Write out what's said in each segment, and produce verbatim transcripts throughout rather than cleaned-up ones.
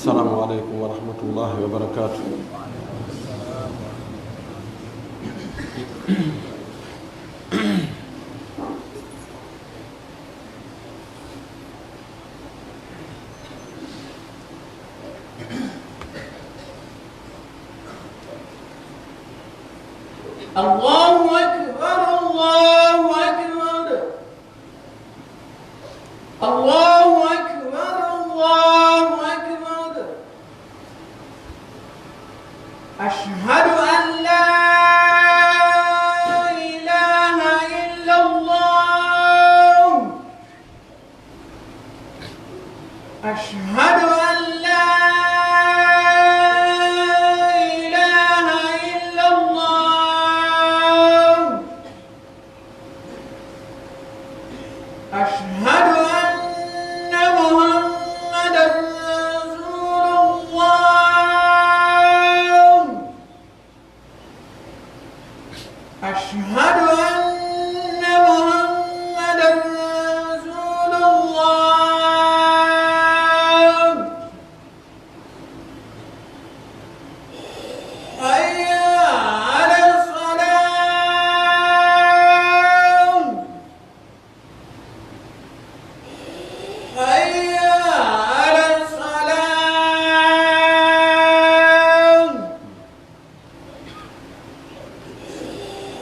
السلام عليكم ورحمة الله وبركاته. الله أكبر، الله أكبر. الله أكبر، الله أكبر. أشهد أن لا إله إلا الله. أشهد أن لا إله إلا الله. أشهد أن محمدا رسول الله. أشهد أن محمدا رسول الله. حي على الصلاة. حي على الصلاة.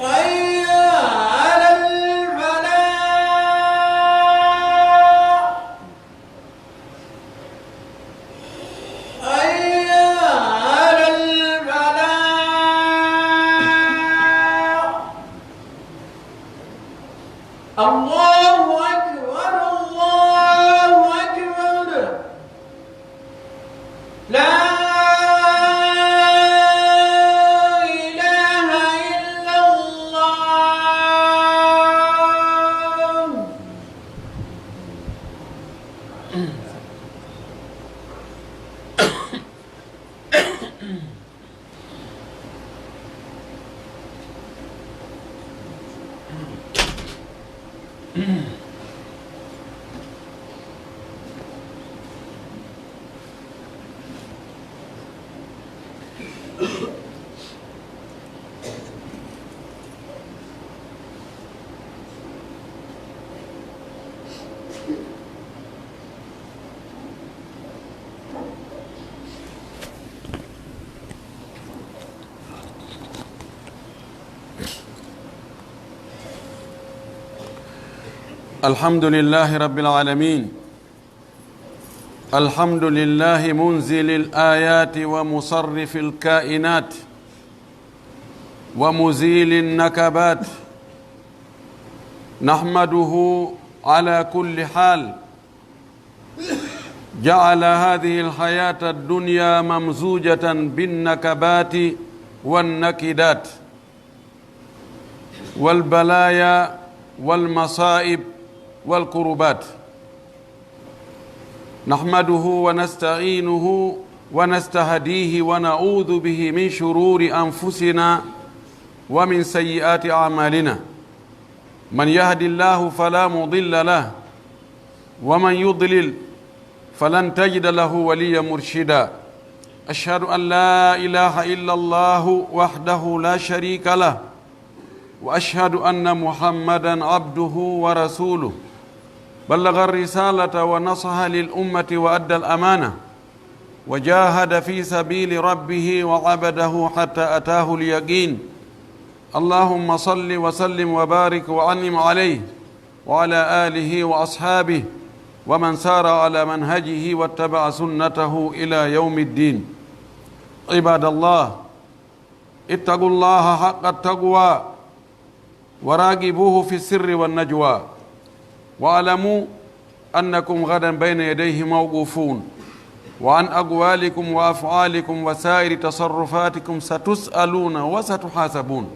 حي على الفلاح. حي على الفلاح. الله أكبر، الله أكبر. لا إله إلا الله. الحمد لله رب العالمين. الحمد لله منزل الآيات ومصرف الكائنات ومزيل النكبات. نحمده على كل حال. جعل هذه الحياة الدنيا ممزوجة بالنكبات والنكدات والبلايا والمصائب والكربات. نحمده ونستعينه ونستهديه ونعوذ به من شرور أنفسنا ومن سيئات أعمالنا. من يهد الله فلا مضل له، ومن يضلل فلن تجد له وليا مرشدا. أشهد أن لا إله إلا الله وحده لا شريك له، وأشهد أن محمدا عبده ورسوله. بلغ الرسالة ونصح للأمة وأدى الأمانة، وجاهد في سبيل ربه وعبده حتى أتاه اليقين. اللهم صل وسلم وبارك وأنعم عليه وعلى آله وأصحابه ومن سار على منهجه واتبع سنته إلى يوم الدين. عباد الله، اتقوا الله حق التقوى وراقبوه في السر والنجوى، واعلموا أنكم غدا بين يديه موقوفون، وعن أقوالكم وأفعالكم وسائر تصرفاتكم ستسألون وستحاسبون.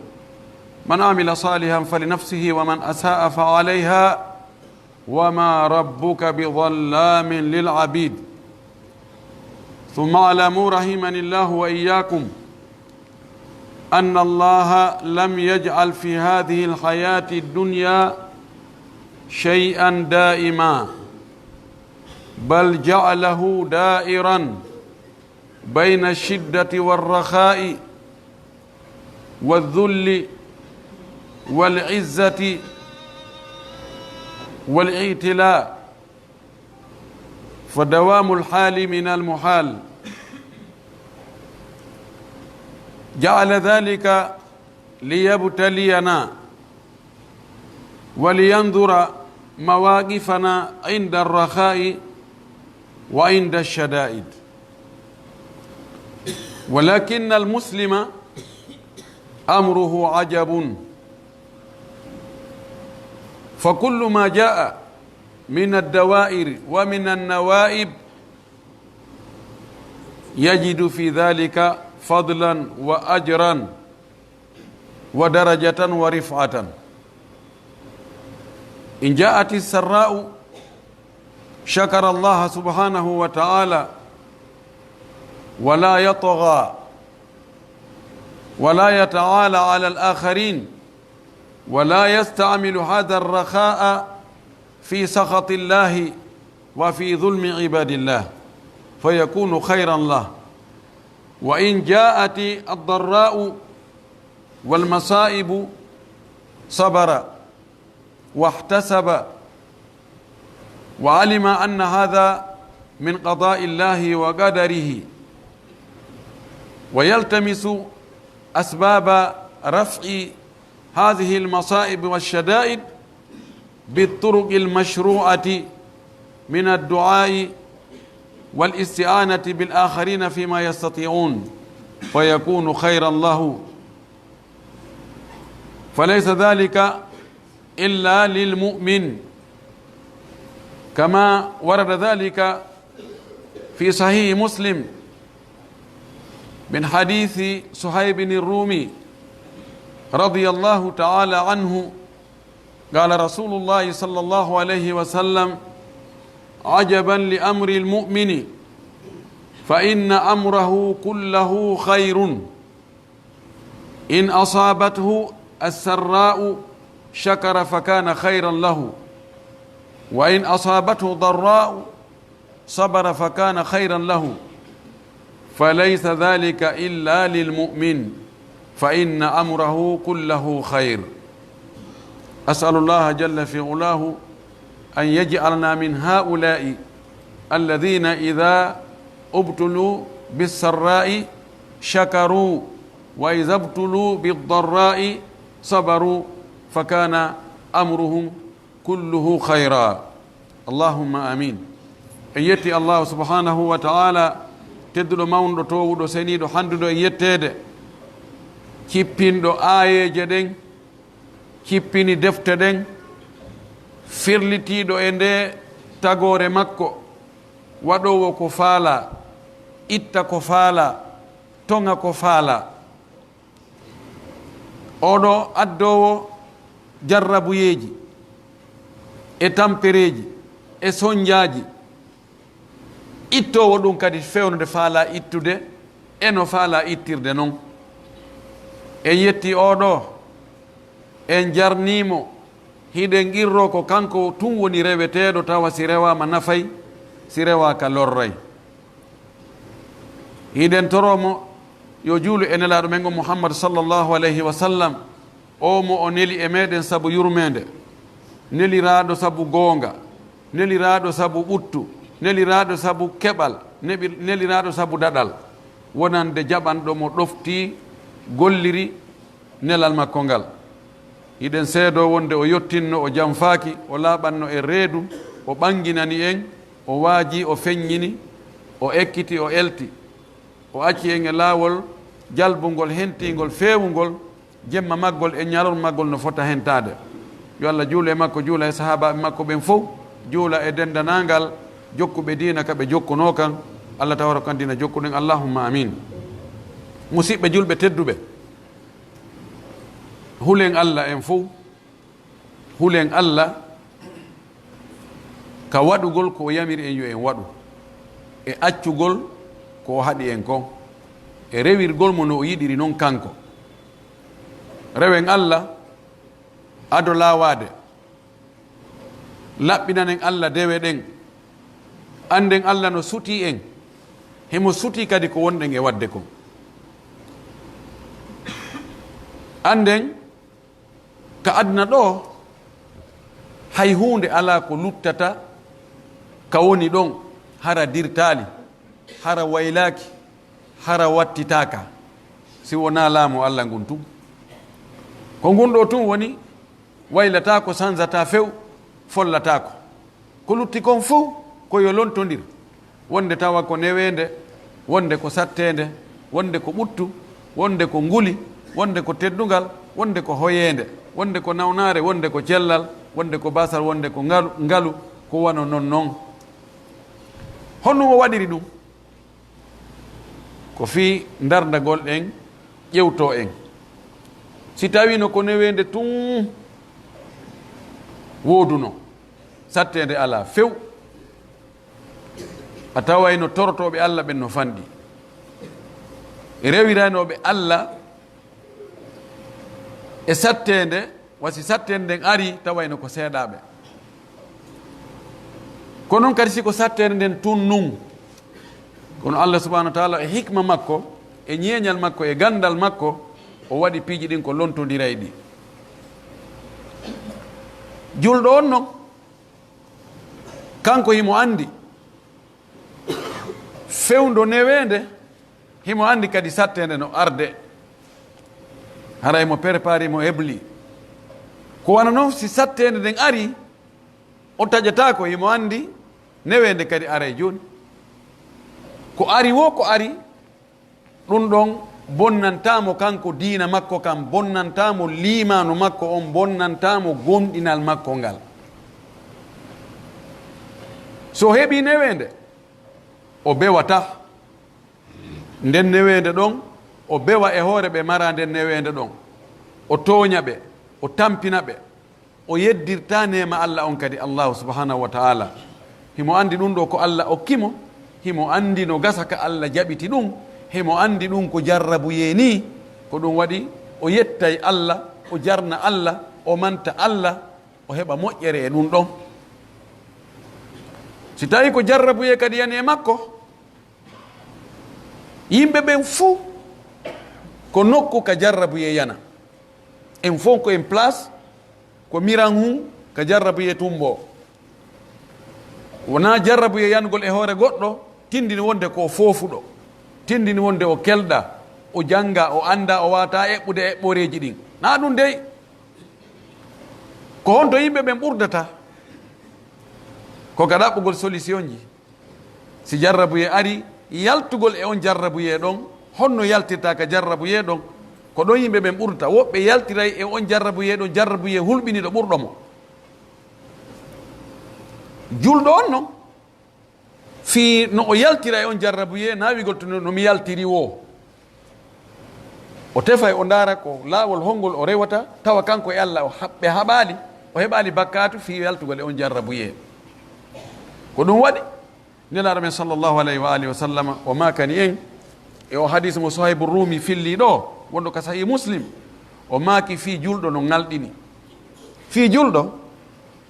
من عمل صالحا فلنفسه ومن أساء فعليها، وما ربك بظلام للعبيد. ثم اعلموا رحمني الله وإياكم أن الله لم يجعل في هذه الحياة الدنيا شيئا دائما، بل جعله دائرا بين الشدة والرخاء والذل والعزة والاعتلاء، فدوام الحال من المحال. جعل ذلك ليبتلينا ولينظر مواقفنا عند الرخاء وعند الشدائد. ولكن المسلم أمره عجب، فكل ما جاء من الدوائر ومن النوائب يجد في ذلك فضلا وأجرا ودرجة ورفعة. إن جاءت السراء شكر الله سبحانه وتعالى ولا يطغى ولا يتعالى على الآخرين ولا يستعمل هذا الرخاء في سخط الله وفي ظلم عباد الله، فيكون خيرا له. وإن جاءت الضراء والمصائب صبر واحتسب وعلم أن هذا من قضاء الله وقدره، ويلتمس أسباب رفع هذه المصائب والشدائد بالطرق المشروعة من الدعاء والاستعانة بالآخرين فيما يستطيعون، فيكون خيرا له. فليس ذلك إلا للمؤمن، كما ورد ذلك في صحيح مسلم من حديث صهيب الرومي رضي الله تعالى عنه، قال رسول الله صلى الله عليه وسلم: عجبا لأمر المؤمن، فإن أمره كله خير، إن أصابته السراء شكر فكان خيرا له، وإن أصابته ضراء صبر فكان خيرا له، فليس ذلك إلا للمؤمن، فإن أمره كله خير. أسأل الله جل في علاه أن يجعلنا من هؤلاء الذين إذا ابتلوا بالسراء شكروا، وإذا ابتلوا بالضراء صبروا، فكان أمرهم كله خيرا. اللهم آمين. En yetti Allahu subhanahu wa ta'ala, tedduɗo, mawnuɗo, toowuɗo, seniiɗo, handuɗo e yetteede, kippinɗo aayeeje ɗen, kippini defte ɗen, firlitiiɗo e nde tagoore makko, waɗoowo ko faalaa, itta ko faalaa, toŋa ko faalaa. Oɗo addoowo jarrabuyeeji e tampereeji e sonjaaji, ittoowo ɗum kadi fewndo nde faalaa ittude e no faalaa ittirde non. En yetti oɗo, en jarnii mo, hiɗen qirroo ko kanko tun woni reweteeɗo, tawa si rewaama nafay, si rewaaka lorray. Hiɗen toroo mo yo juulu e Nelaaɗo men on Muhammad sallallahu alayhi wa sallam, oo mo o neli e meɗen sabu yurmeende, neliraaɗo sabu goonga, neliraaɗo sabu ɓuttu, neliraaɗo sabu keɓal, neɓi-, neliraaɗo sabu daɗal, wonande jaɓanɗo mo ɗoftii, golliri nelal makko ngal. Hiɗen seedoo wonde o yottinno, o janfaaki, o laaɓanno e reedu, o ɓanginani en, o waajii, o feññini, o ekkiti, o elti, o acci en e laawol jalbungol, hentiingol, feewungol, jemma maggol e ñalorma maggol no fota hentaade. Yo Allah juulu e makko, juula e sahaabaaɓe makko ɓen fow, juula e denndanangal jokkuɓe diina ka ɓe jokkunoo kan. Allah tabaraka kan diina jokkuɗen. Allahumma amin. Musiɓɓe julɓe tedduɓe, hulen Allah en fow, hulen Allah ka waɗugol ko o yamiri en yo en waɗu, e accugol ko o haɗi en kon, e rewirgol mo no o yiɗiri non kanko. Rewen Allah ado laawaade, laɓɓinanen Allah dewe ɗen, annden Allah no sutii en, Himo sutii kadi ko wonɗen e waɗde kon. Annden, ka aduna ɗoo, hay huunde alaa ko luttata ka woni ɗon, hara dirtaali, hara waylaaki, hara wattitaaka, si wonaa laamu Alla ngun tun. Ko ngun ɗoo tun woni, waylataako, sanzataa few, follataako. Ko lutti kon fow, ko yo lontondir. Wonde tawa ko neweende, wonde ko satteende, wonde ko ɓuttu, wonde ko nguli, wonde ko teddungal, wonde ko hoyeende, wonde ko nawnaare, wonde ko cellal, wonde ko basal, wonde ko ngalu, ngalu, ko wano non non. Honɗun o waɗiri ɗun? Ko fii ndarndagol en, ƴewtoo en. Si tawiino ko neweende tun woodunoo, satteende alaa few, a tawayno torotooɓe Alla ɓen no fanɗi. Rewiranooɓe Alla e satteende, wa si satteende nden arii, tawayno ko seeɗaaɓe. Ko non kadi si ko satteende nden tun nun. Kono Alla subhanahu wa taala e hikma makko, e ñeeñal makko, e ganndal makko, o waɗi piiji ɗin ko lontondirayɗi. Julɗo on non, kanko himo anndi fewndo neweende, himo anndi kadi satteende no arde. Haray mo prepare, mo hebli. Ko wano non, si satteende nden arii, o taƴataako, himo anndi neweende kadi aray jooni. Ko ari woo, ko ari, ɗun ɗon bonnantaa mo kanko diina makko kan, bonnantaa mo liimaanu makko on, bonnantaa mo gomɗinal makko ngal. So heɓii neweende, o bewataa. Nden neweende ɗon, o bewa e hoore ɓe maraa nden neweende ɗon. O tooña ɓe, o tampina ɓe. O yeddirtaa neema Alla on kadi, Allaahu subhaanahu wa ta'aala. Himo anndi ɗun ɗoo ko Alla okki mo, himo anndi no gasa ka Alla jaɓiti ɗun, himo anndi ɗun ko jarrabuyee nii. Ko ɗun waɗi o yettay Alla, o jarna Alla, o manta Alla, o heɓa moƴƴere e ɗun ɗon. Si tawii ko jarrabuyee kadi yani e makko, yimɓe ɓen fuu ko nokku ka jarrabuyee yana. En fow ko en place, ko miran hun ka jarrabuyee tumboo. Wonaa jarrabuyee yangol e hoore goɗɗo, tindini wonde ko o foofuɗo, tindini wonde o kelɗaa, o janngaa, o anndaa, o waawataa eɓɓude eɓɓooreeji ɗin. Naa ɗun dey. Ko honto yimɓe ɓen ɓurdata? Ko ka ɗaɓɓugol solutionji. Si jarrabuyee arii, yaltugol e on jarrabuyee ɗon, honno yaltirta ka jarrabuyee ɗon? Ko ɗon yimɓe ɓen ɓurta. Woɓɓe yaltiray e on jarrabuyee ɗon, jarrabuyee hulɓiniiɗo ɓurɗo mo. Julɗo on non, fii no o yaltira e on jarrabuyee, naawigol to no, no mi yaltiri woo. O tefay, o ndaara ko laawol hongol o rewata, tawa kanko e Alla o hab-, ɓe haɓaali, o heɓaali bakkaatu fii yaltugol e on jarrabuyee. Ko ɗun waɗi, Nelaaɗo men sallallahu alayhi wa alihi wa sallama, o maakani en e o hadiis mo Suhaybu Ruumi fillii ɗoo, wonɗo ka Sahih Muslim, o maaki fii julɗo no ŋalɗini. Fii julɗo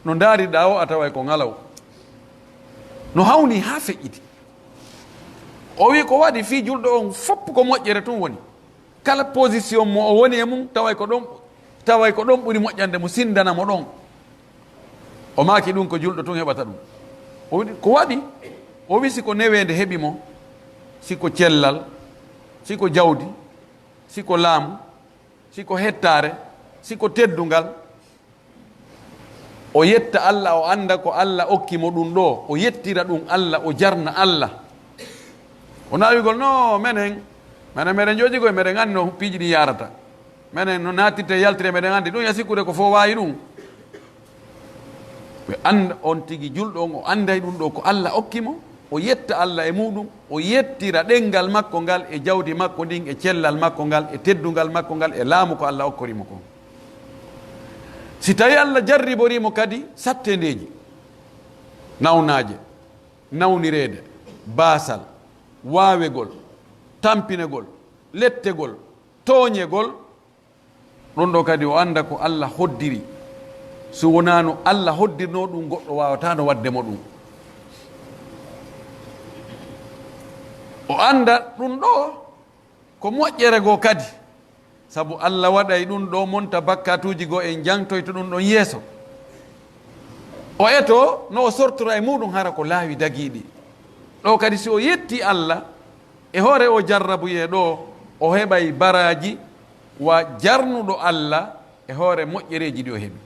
no ndaarirɗaa o, a taway ko ŋalaw. No hawni haa feƴƴiti. O wi'i ko waɗi fii julɗo on fow ko moƴƴere tun woni. Kala position mo o woni e mun, taway ko ɗon, taway ko ɗon ɓuri moƴƴande mo, sinndana mo ɗon. O maaki ɗun ko julɗo tun heɓata ɗun. O wi'i ko waɗi, o wi'i si ko neweende heɓi mo, si ko cellal, si ko jawdi, si ko laamu, si ko hettaare, si ko teddungal, o yetta Alla, o annda ko Alla okki mo ɗun ɗoo, o yettira ɗun Alla, o jarna Alla. O naawigol, no, menen, menen, meɗen jooɗi koy, meɗen anndi no piiji ɗin yaarata. Menen no naatirte, yaltire, meɗen anndi ɗun, ya sikkude ko fow waawi ɗun. Ɓe annda on tigi julɗo on, o annday ɗun ɗoo ko Alla okki mo, o yetta Alla e muɗum, o yettira ɗenngal makko ngal, e jawdi makko ndin, e cellal makko ngal, e teddungal makko ngal, e laamu ko Alla okkori mo kon. Si tawii Alla jarriborii mo kadi satteendeeji, nawnaaje, nawnireede, baasal, waawegol, tampinegol, lettegol, tooñegol, ɗun ɗoo kadi o annda ko Alla hoddiri. Si wonaano Alla hoddirnoo ɗun, goɗɗo waawataano waɗde mo ɗun. O annda ɗun ɗoo ko moƴƴere goo kadi, sabu Alla waɗay ɗun ɗoo monta bakkatuuji goo, en jangtoyto ɗun ɗon yeeso. O etoo no o sortora e muuɗun hara ko laawi dagiiɗi. Ɗoo kadi, si o yettii Alla e hoore oo jarrabuyee ɗoo, o heɓay baraaji wa jarnuɗo Alla e hoore moƴƴereeji ɗi o heɓi.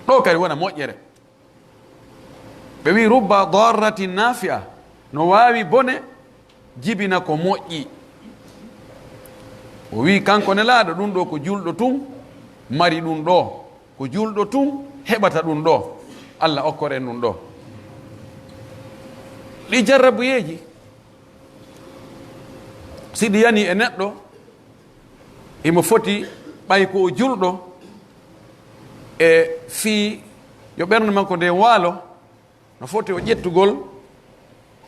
Ɗoo kadi wona moƴƴere. Ɓe wi'i, "Rubba darratin nafi'a", no waawi bone jibina ko moƴƴi. O wi'i, kanko Nelaaɗo, ɗun ɗoo ko julɗo tun mari ɗun ɗoo, ko julɗo tun heɓata ɗun ɗoo. Alla okkor en ɗun ɗoo. Ɗi jarrabuyeeji, si ɗi yanii e neɗɗo, himo foti, ɓay ko o julɗo, e fii yo ɓernde makko nden waalo, no foti o ƴettugol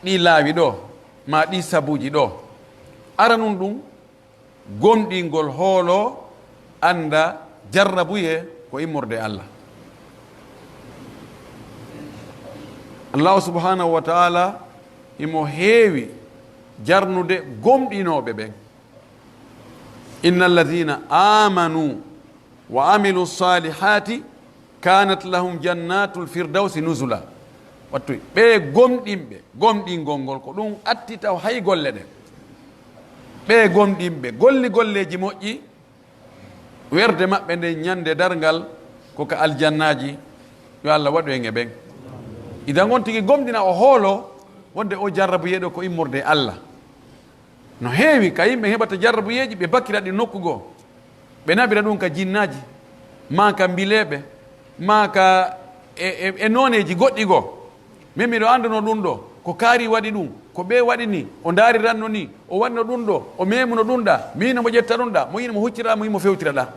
ɗii laawi ɗoo, maa ɗii sabuuji ɗoo. Aranun ɗun, gomɗingol hooloo, annda jarrabuyee ko immorde e Alla. Allahu subhanahu wa ta'ala himo heewi jarnude gomɗinooɓe ɓen. "Inna alladhina amanu wa amilu salihati kanat lahum jannatul firdawsi nuzula." Wattu, ɓee gomɗinɓe, gomɗingol ngol ko ɗun atti taw hay golle ɗen. Ɓee gomɗinɓe golli golleeji moƴƴi, werde maɓɓe nden ɲande darngal ko ka aljannaaji, yo Alla waɗu en e ɓen. Idan on tigi gomɗina, o hooloo wonde o jarrabuyeeɗo ko immorde e Alla. No heewi ka yimɓe heɓata jarrabuyeeji, ɓe bakira ɗi nokku goo, ɓe naɓira ɗun ka jinnaaji, maa ka mbileeɓe, maa ka e, e, e nooneeji goɗɗi goo. Min miɗo annduno ɗun ɗoo, ko kaari waɗi ɗun, ko ɓee waɗi nii, o ndaariranno nii, o waɗno ɗun ɗoo, o meemuno ɗun ɗaa, mo yiɗi mo ƴetta ɗun ɗaa, mo yiɗi mo huccira, mo yiɗi mo fewtira ɗaa.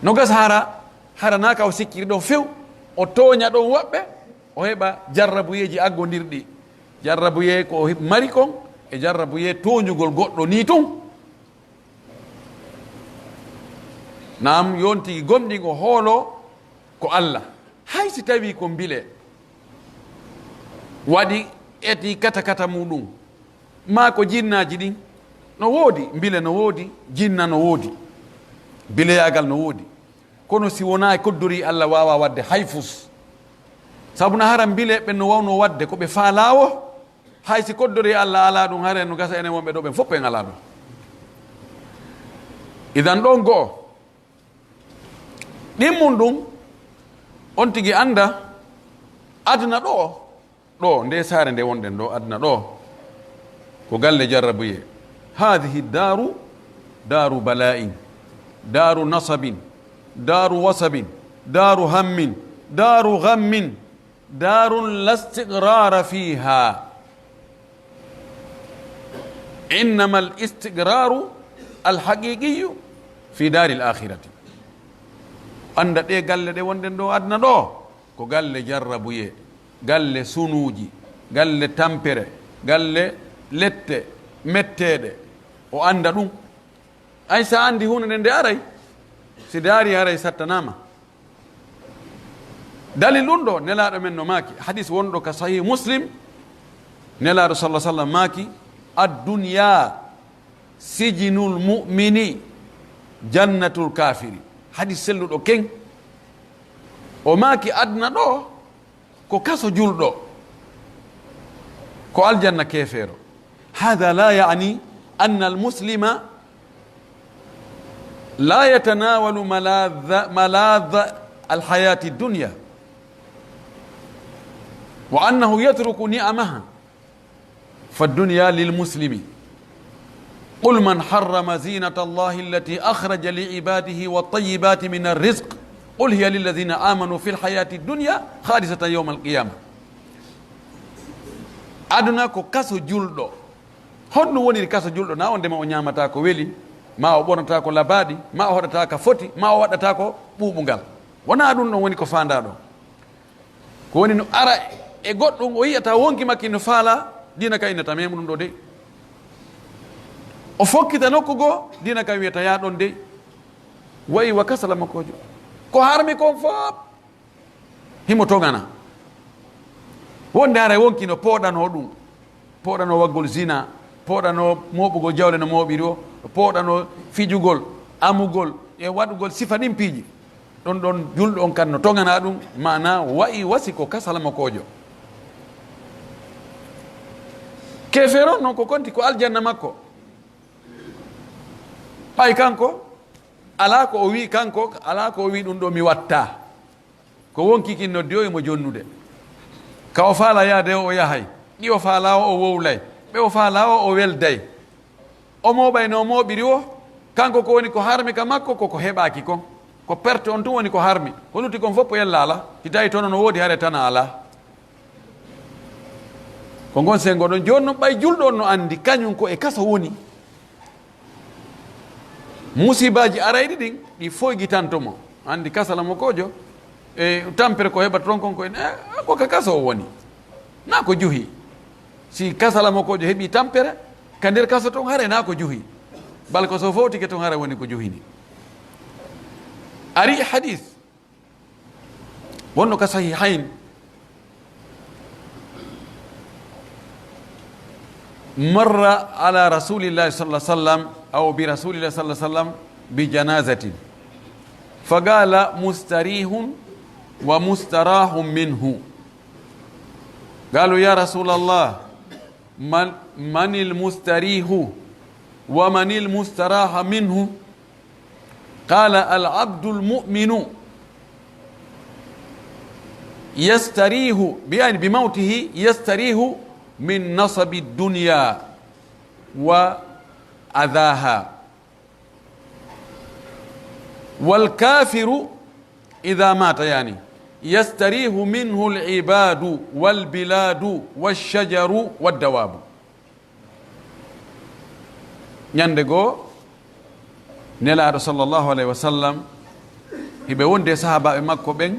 No gasa hara, hara naa ka o sikkiri ɗon few, o tooɲa ɗon woɓɓe, o heɓa jarrabuyeeji aggondirɗi. Jarrabuyee ko o mari kon, e jarrabuyee tooɲugol goɗɗo nii tun. Naam, yo on tigi gomɗin o hooloo ko Alla. Hay si tawii ko mbile waɗi eti kata kata muuɗun, maa ko jinnaaji ɗin, no woodi, mbile no woodi, jinna no woodi, bileyaagal no woodi. Kono si wonaa e koddorii Alla, waawaa waɗde hay fus. Sabu na hara mbile ɓen no waawnoo waɗde ko ɓe faalaa woo, hay si koddorii Alla alaa ɗun, hara no gasa enen wonɓe ɗoo ɓen fof en alaa ɗun. Idan ɗon go'o, ɗimmun ɗun, on tigi annda aduna ɗoo, ɗoo, ndee saare nde wonɗen ɗoo, aduna ɗoo, ko galle jarrabuyee. Haadihi daaru, daaru bala'in, daaru nasabin, daaru wasabin, daaru hammin, daaru ghammin, daarun la istiqraara fiihaa. Innama al istiqraaru al haqiiqiyyu fi daari al aakhirati. Annda ɗee galle ɗe wonɗen ɗoo aduna ɗoo, ko galle jarrabuyee, galle sunuuji, galle tampere, galle lette metteeɗe. O annda ɗun. Ay, sa anndi huunde nden nde aray, si daari aray sattanaama. Dalil ɗun ɗoo, Nelaaɗo men no maaki, hadis wonɗo ka Sahih Muslim, Nelaaɗo sallallahu alaihi wasallam maaki, "Ad-dunya sijnul mu'mini jannatul kafiri." Hadis selluɗo ken. O maaki, aduna ɗoo ko kaso julɗo, ko aljanna keefeero. Hada la ya'ni anna al-muslima la yatanawalu maladha, maladha al-hayati ad-dunya, wa annahu yatruku ni'amaha. Fa ad-dunya lil muslimi. قل من حرم زينة الله التي أخرج لعباده والطيبات من الرزق قل هي للذين آمنوا في الحياة الدنيا خالصة يوم القيامة. Aduna ko kaso julɗo. Honɗun woniri kaso julɗo? Na wonde ma o ɲaamataa ko weli, ma o ɓornataa ko labaaɗi, ma o hoɗataa ka foti, ma o waɗataa ko ɓuuɓungal. Wonaa ɗun ɗon woni ko faandaa ɗoo. Ko woni no ara e goɗɗun, o yi'ata wonki makki no faalaa, diina ka innata memu ɗun ɗoo dey. O fokkita nokku goo, diina ka wi'ata yaa ɗon dey. Wa'i wa kasala makkoojo. Ko harmi kon fof, himo toŋana. Wonde haray wonki no pooɗanoo ɗun. pooɗanoo waggol zina, pooɗanoo mooɓugol jawle no mooɓiri o, pooɗanoo fijugol, amugol, e waɗugol sifa ɗin piiji. Ɗon ɗon julɗo on kan no toŋanaa ɗum, maanaa wa'i wa si ko kasala mo koojo. Keefeero on non ko konti ko aljanna makko. Ɓay kanko, alaa ko o wi'i, kanko, alaa ko o wi'i, "Ɗum ɗoo mi wattaa." Ko wonkii kin noddi o, himo jonnude. Ka o faalaa yaade o, o yahay. Ɗi o faalaa o, o wowlay. Ɓe o faalaa o, o welday. O mooɓay no o mooɓiri o. Kanko ko woni ko harmi ka makko, ko ko heɓaaki kon. Ko perte on tun woni ko harmi. Ko lutti kon fof o yella alaa. Si tawi tono no woodi, hare tana alaa. Ko ngon senngo ɗon. Jooni non, ɓay julɗo on no anndi, kañun ko e kaso woni. Musiibaaji arayɗi ɗin, ɗi foygitanto mo. Anndi kasala mo koojo, e tampere ko heɓata ton kon ko en, eh, ko ka kaso o woni. Naa ko juhi. Si kasala mo koojo heɓi tampere, ka nder kaso ton, haray naa ko juhi. Bal ko so fowtike ton, haray woni ko juhini. Ari hadis. Wonno ka Sahihayn, مر على رسول الله صلى الله عليه وسلم أو برسول الله صلى الله عليه وسلم بجنازة فقال: "مستريح ومستراح منه." قالوا: "يا رسول الله، من، من المستريح ومن المستراح منه؟" قال: "العبد المؤمن يستريح، يعني بموته يستريح من نصب الدنيا وأذاها، والكافر إذا مات، يعني، يستريح منه العباد والبلاد والشجر والدواب." Ñande goo, Nelaaɗo sallallahu alayhi wa sallam, hiɓe wondi e sahaabaaɓe makko ɓen,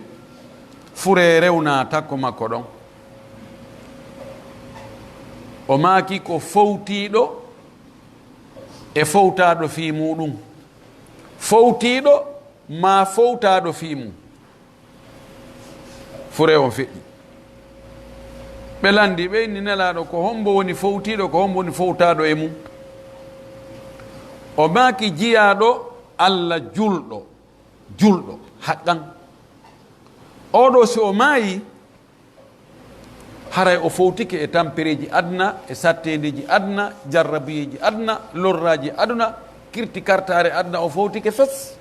furee rewnaa takko makko ɗon. O maaki ko fowtiiɗo e fowtaaɗo fii muuɗum. Fowtiiɗo maa fowtaaɗo fii mum. Furee on feƴƴi. Ɓe lanndii, ɓe inni Nelaaɗo, "Ko hombo woni fowtiiɗo, ko hombo woni fowtaaɗo e mum?" O maaki, "Jiyaaɗo Alla julɗo, julɗo haqqan. Oo ɗoo si o maayii, haray o fowtike e tampereeji aduna, e satteendeeji aduna, jarrabuyeeji aduna, lorraaji aduna, kirti kartaare aduna, o fowtike fes."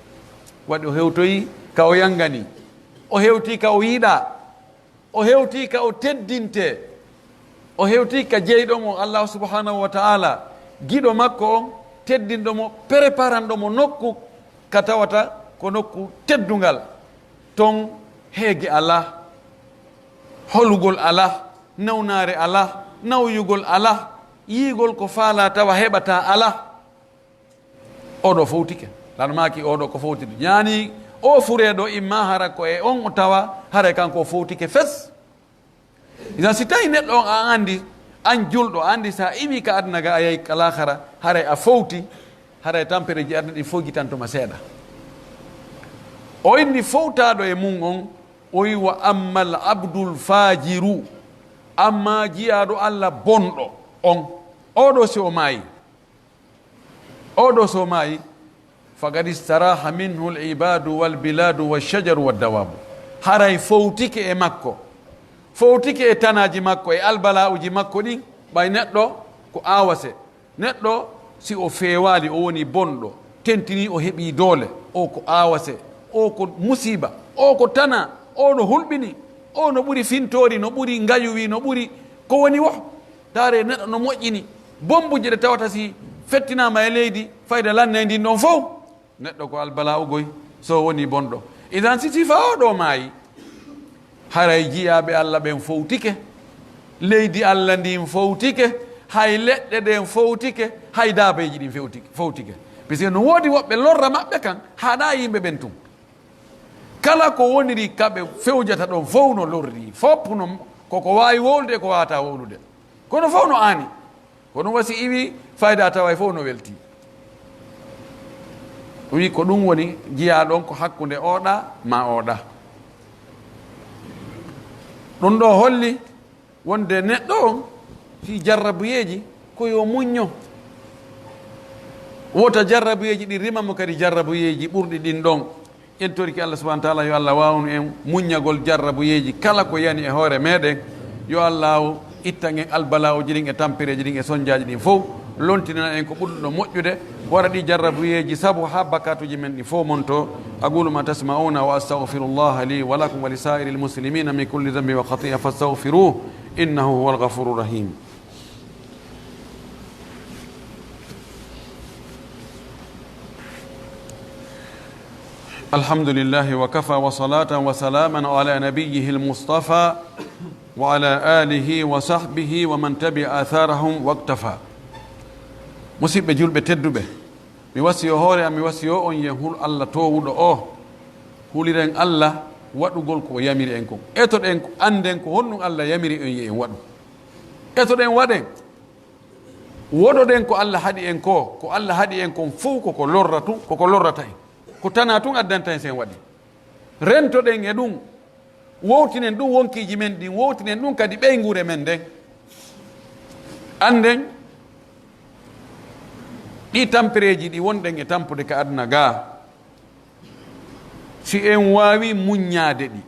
Waɗi o hewtoyi ka o yangani, o hewtii ka o yiɗaa, o hewtii ka o teddintee, o hewtii ka jeyɗo mo Allahu subhanahu wa ta'ala, giɗo makko on, teddinɗo mo, preparanɗo mo nokku ka tawata ko nokku teddungal. Ton heege alaa, holugol alaa, nawnaare alaa, nawyugol alaa, yi'ugol ko faalaa tawa heɓataa alaa. Oo ɗoo fowtike. Lan maaki oo ɗoo ko fowtike. Ñaani oo furee ɗoo imma hara ko e on o tawa, haray kanko o fowtike fes. Idan si tawi neɗɗo on a anndi, an julɗo, a anndi sa iwi ka aduna ga a yahi ka laakara, haray a fowti, haray tampereeji aduna ɗin fow gitanto ma seeɗa. O inni fowtaaɗo e mum on, o wi: "Wa ammal abdul faajiru, amma jiyaaɗo Alla bonɗo on, oo ɗoo si o maayi, oo ɗoo so maayi, faqad istaraha minhu al-ibadu wal biladu wash-shajaru wad-dawabu." Haray fowtike e makko, fowtike e tanaaji makko, e albala'uji makko ɗin, ɓay neɗɗo ko aawase. Neɗɗo, si o feewaali, o woni bonɗo, tentinii o heɓii doole, o ko aawase, o ko musiiba, o ko tanaa, o no hulɓini, o no ɓuri fintoori, no ɓuri ngayuwi, no ɓuri ko woni wo. Taare neɗɗo no moƴƴini. Bombuje ɗe tawata si fettinaama e leydi, fayda lannay ndin ɗon fow. Neɗɗo ko albala'u goy, so woni bonɗo. Idan si sifa oo ɗoo maayi, haray jiyaaɓe Alla ɓen fowtike, leydi Alla ndin fowtike, hay leɗɗe ɗen fowtike, hay daabeeji ɗin fewtike, fowtike. Parce que no woodi woɓɓe lorra maɓɓe kan, haɗaa yimɓe ɓen tun. Kala ko woniri ka ɓe fewjata ɗon fow no lorri, fow no, ko ko waawi wowlude e ko waawataa wowlude. Kono fow no aani. Kono wa si iwi fayda taway fow no welti. O wi ko ɗum woni jiyaa ɗon ko hakkunde oɗa ma oɗa. Ɗum ɗo holli wonde neɗɗo on fii jarrabuyeeji, ko yo muñño. Wota jarrabuyeeji ɗin rima mo kadi jarrabuyeeji ɓurɗi ɗin ɗon. En torike Allah subhanahu wa ta'ala, yo Allah waawnu en muññagol jarrabuyeeji kala ko yani e hoore meɗen. Yo Allah ittan en albala'uji ɗin e tampereeji ɗin e sonjaaji ɗin fow, lontinana en ko ɓurɗo moƴƴude, waɗa ɗi jarrabuyeeji sabu haa bakkaatuuji men ɗin fow monto. أقول ما تسمعون وأستغفر الله لي ولكم ولسائر المسلمين من كل ذنب وخطيئة فاستغفروه إنه هو الغفور الرحيم. الحمد لله وكفى وصلاة وسلاما على نبيه المصطفى وعلى آله وصحبه ومن تبع آثارهم واقتفى. Musiɓɓe julɓe tedduɓe, mi wasiyo hoore am, mi wasiyo on yen hul Allah toowuɗo o. Huliren Allah waɗugol ko o yamiri en kon. Etoɗen ko, annden ko honɗum Allah yamiri en yo en waɗu. Etoɗen waɗen. Woɗoɗen ko Allah haɗi en ko, ko Allah haɗi en kon fow ko ko lorra tun, ko ko lorrata en. Ko tana tun addanta en sen waɗi. Rentoɗen e ɗum, wowtinen ɗum wonkiiji men ɗin, wowtinen ɗum kadi ɓeynguure men nden. Annden ɗi tampereeji ɗi wonɗen e tampude ka aduna gaa, si en waawi muññaade ɗi,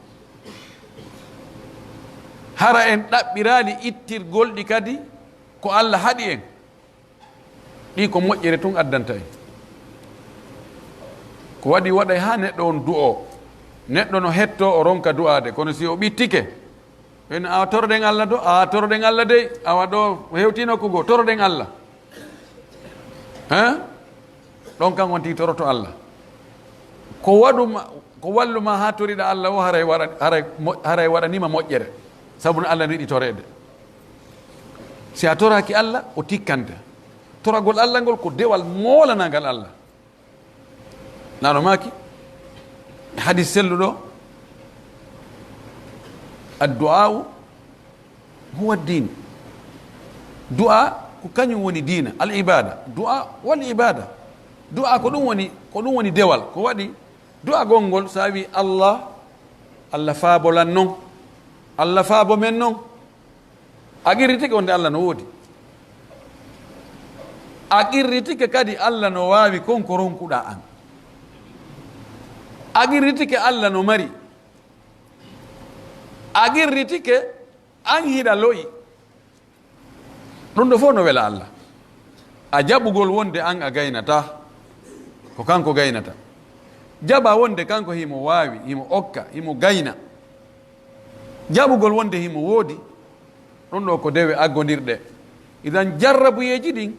hara en ɗaɓɓiraali ittirgol ɗi kadi ko Allah haɗi en, ɗi ko moƴƴere tun addanta en. Ko waɗi waɗay haa neɗɗo on du'oo. Neɗɗo no hettoo, o ronka du'aade, kono si o ɓittike, ɓen, awa toroɗen Allah do, awa toroɗen Allah dey, awa ɗo hewti nokku goo, toroɗen Allah. Hein? Ɗon kan on tigi toroto Allah. Ko waɗu ma, ko wallu ma haa toriɗa Allah o, haray waɗa, haray mo-, haray waɗanima moƴƴere. Sabu no Allah no yiɗi toreede. Si a toraaki Allah, o tikkante. Toragol Allah ngol ko dewal moolanangal Allah. Nano maaki, hadis selluɗo, "Addu'a'u huwa din." Du'a ko kañum woni diina, al ibada. Du'a wal ibada. Du'a ko ɗum woni, ko ɗum woni dewal. Ko waɗi du'a gongol, sa wi Allah, Allah faabo lan non. Allah faabo men non. A qirritike wonde Allah no woodi. A qirritike kadi Allah no waawi kon ko ronkuɗaa an. A qirritike Allah no mari. A qirritike an hiɗa lo'i. Ɗum ɗo fof no wela Allah. A jaɓugol wonde an a gaynataa, ko kanko gaynata. Jaɓa wonde kanko himo waawi, himo okka, himo gayna. Jaɓugol wonde himo woodi, ɗum ɗo ko dewe aggondirɗe. Idan jarrabuyeeji ɗin,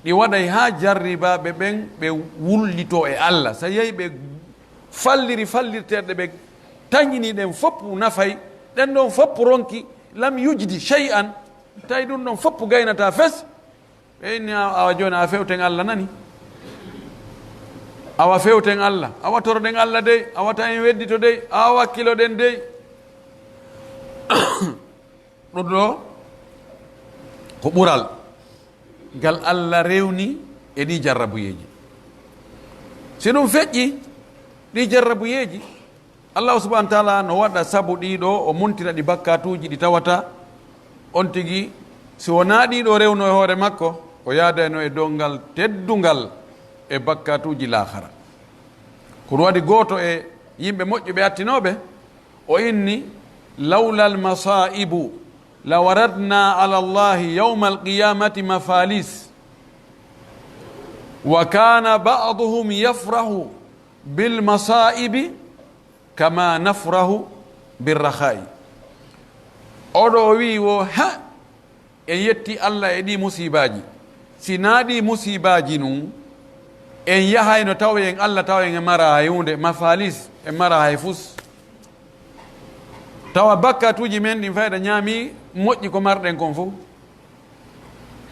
ɗi waɗay haa jarribaaɓe ɓen ɓe wullitoo e Allah. So yehi ɓe falliri fallirteeɗe, ɓe tañini ɗen fof nafay, ɗen ɗon fof ronki, lam yujdi shay'an, tawi ɗum ɗon fof gaynataa fes, ɓe inni, "Awa, awa jooni, awa fewten Allah nani. Awa fewten Allah, awa toroɗen Allah dey, awa ta en weddito dey, awa wakkiloɗen dey." Ɗum ɗo ko ɓural ngal Allah rewni e ɗii jarrabuyeeji. Si ɗum feƴƴi, ɗii jarrabuyeeji, Allahu subhanahu wa ta'ala no waɗa sabu ɗii ɗo, o muntira ɗi bakkaatuuji ɗi tawata on tigi, si wonaa ɗii ɗo rewno e hoore makko, o yaadayno e dow ngal teddungal e bakkaatuuji laakhara. Ko ɗum waɗi gooto e yimɓe moƴƴuɓe attinooɓe, o inni, "Lawla al-masaa'ibu la waradna ala Allahi yawma al-qiyamati mafalis. Wa kana ba'duhum yafrahu bil masaa'ibi kama nafrahu bir rakhaa'i." Oɗo o wi'i wo, ha, en yetti Allah e ɗii musiibaaji. Si naa ɗii musiibaaji nun, en yahayno tawoyen Allah, tawoyen e mara hay huunde, mafalis, en mara hay fus. Tawa bakkatuuji men ɗin fayda ñaami moƴƴi ko marɗen kon fow.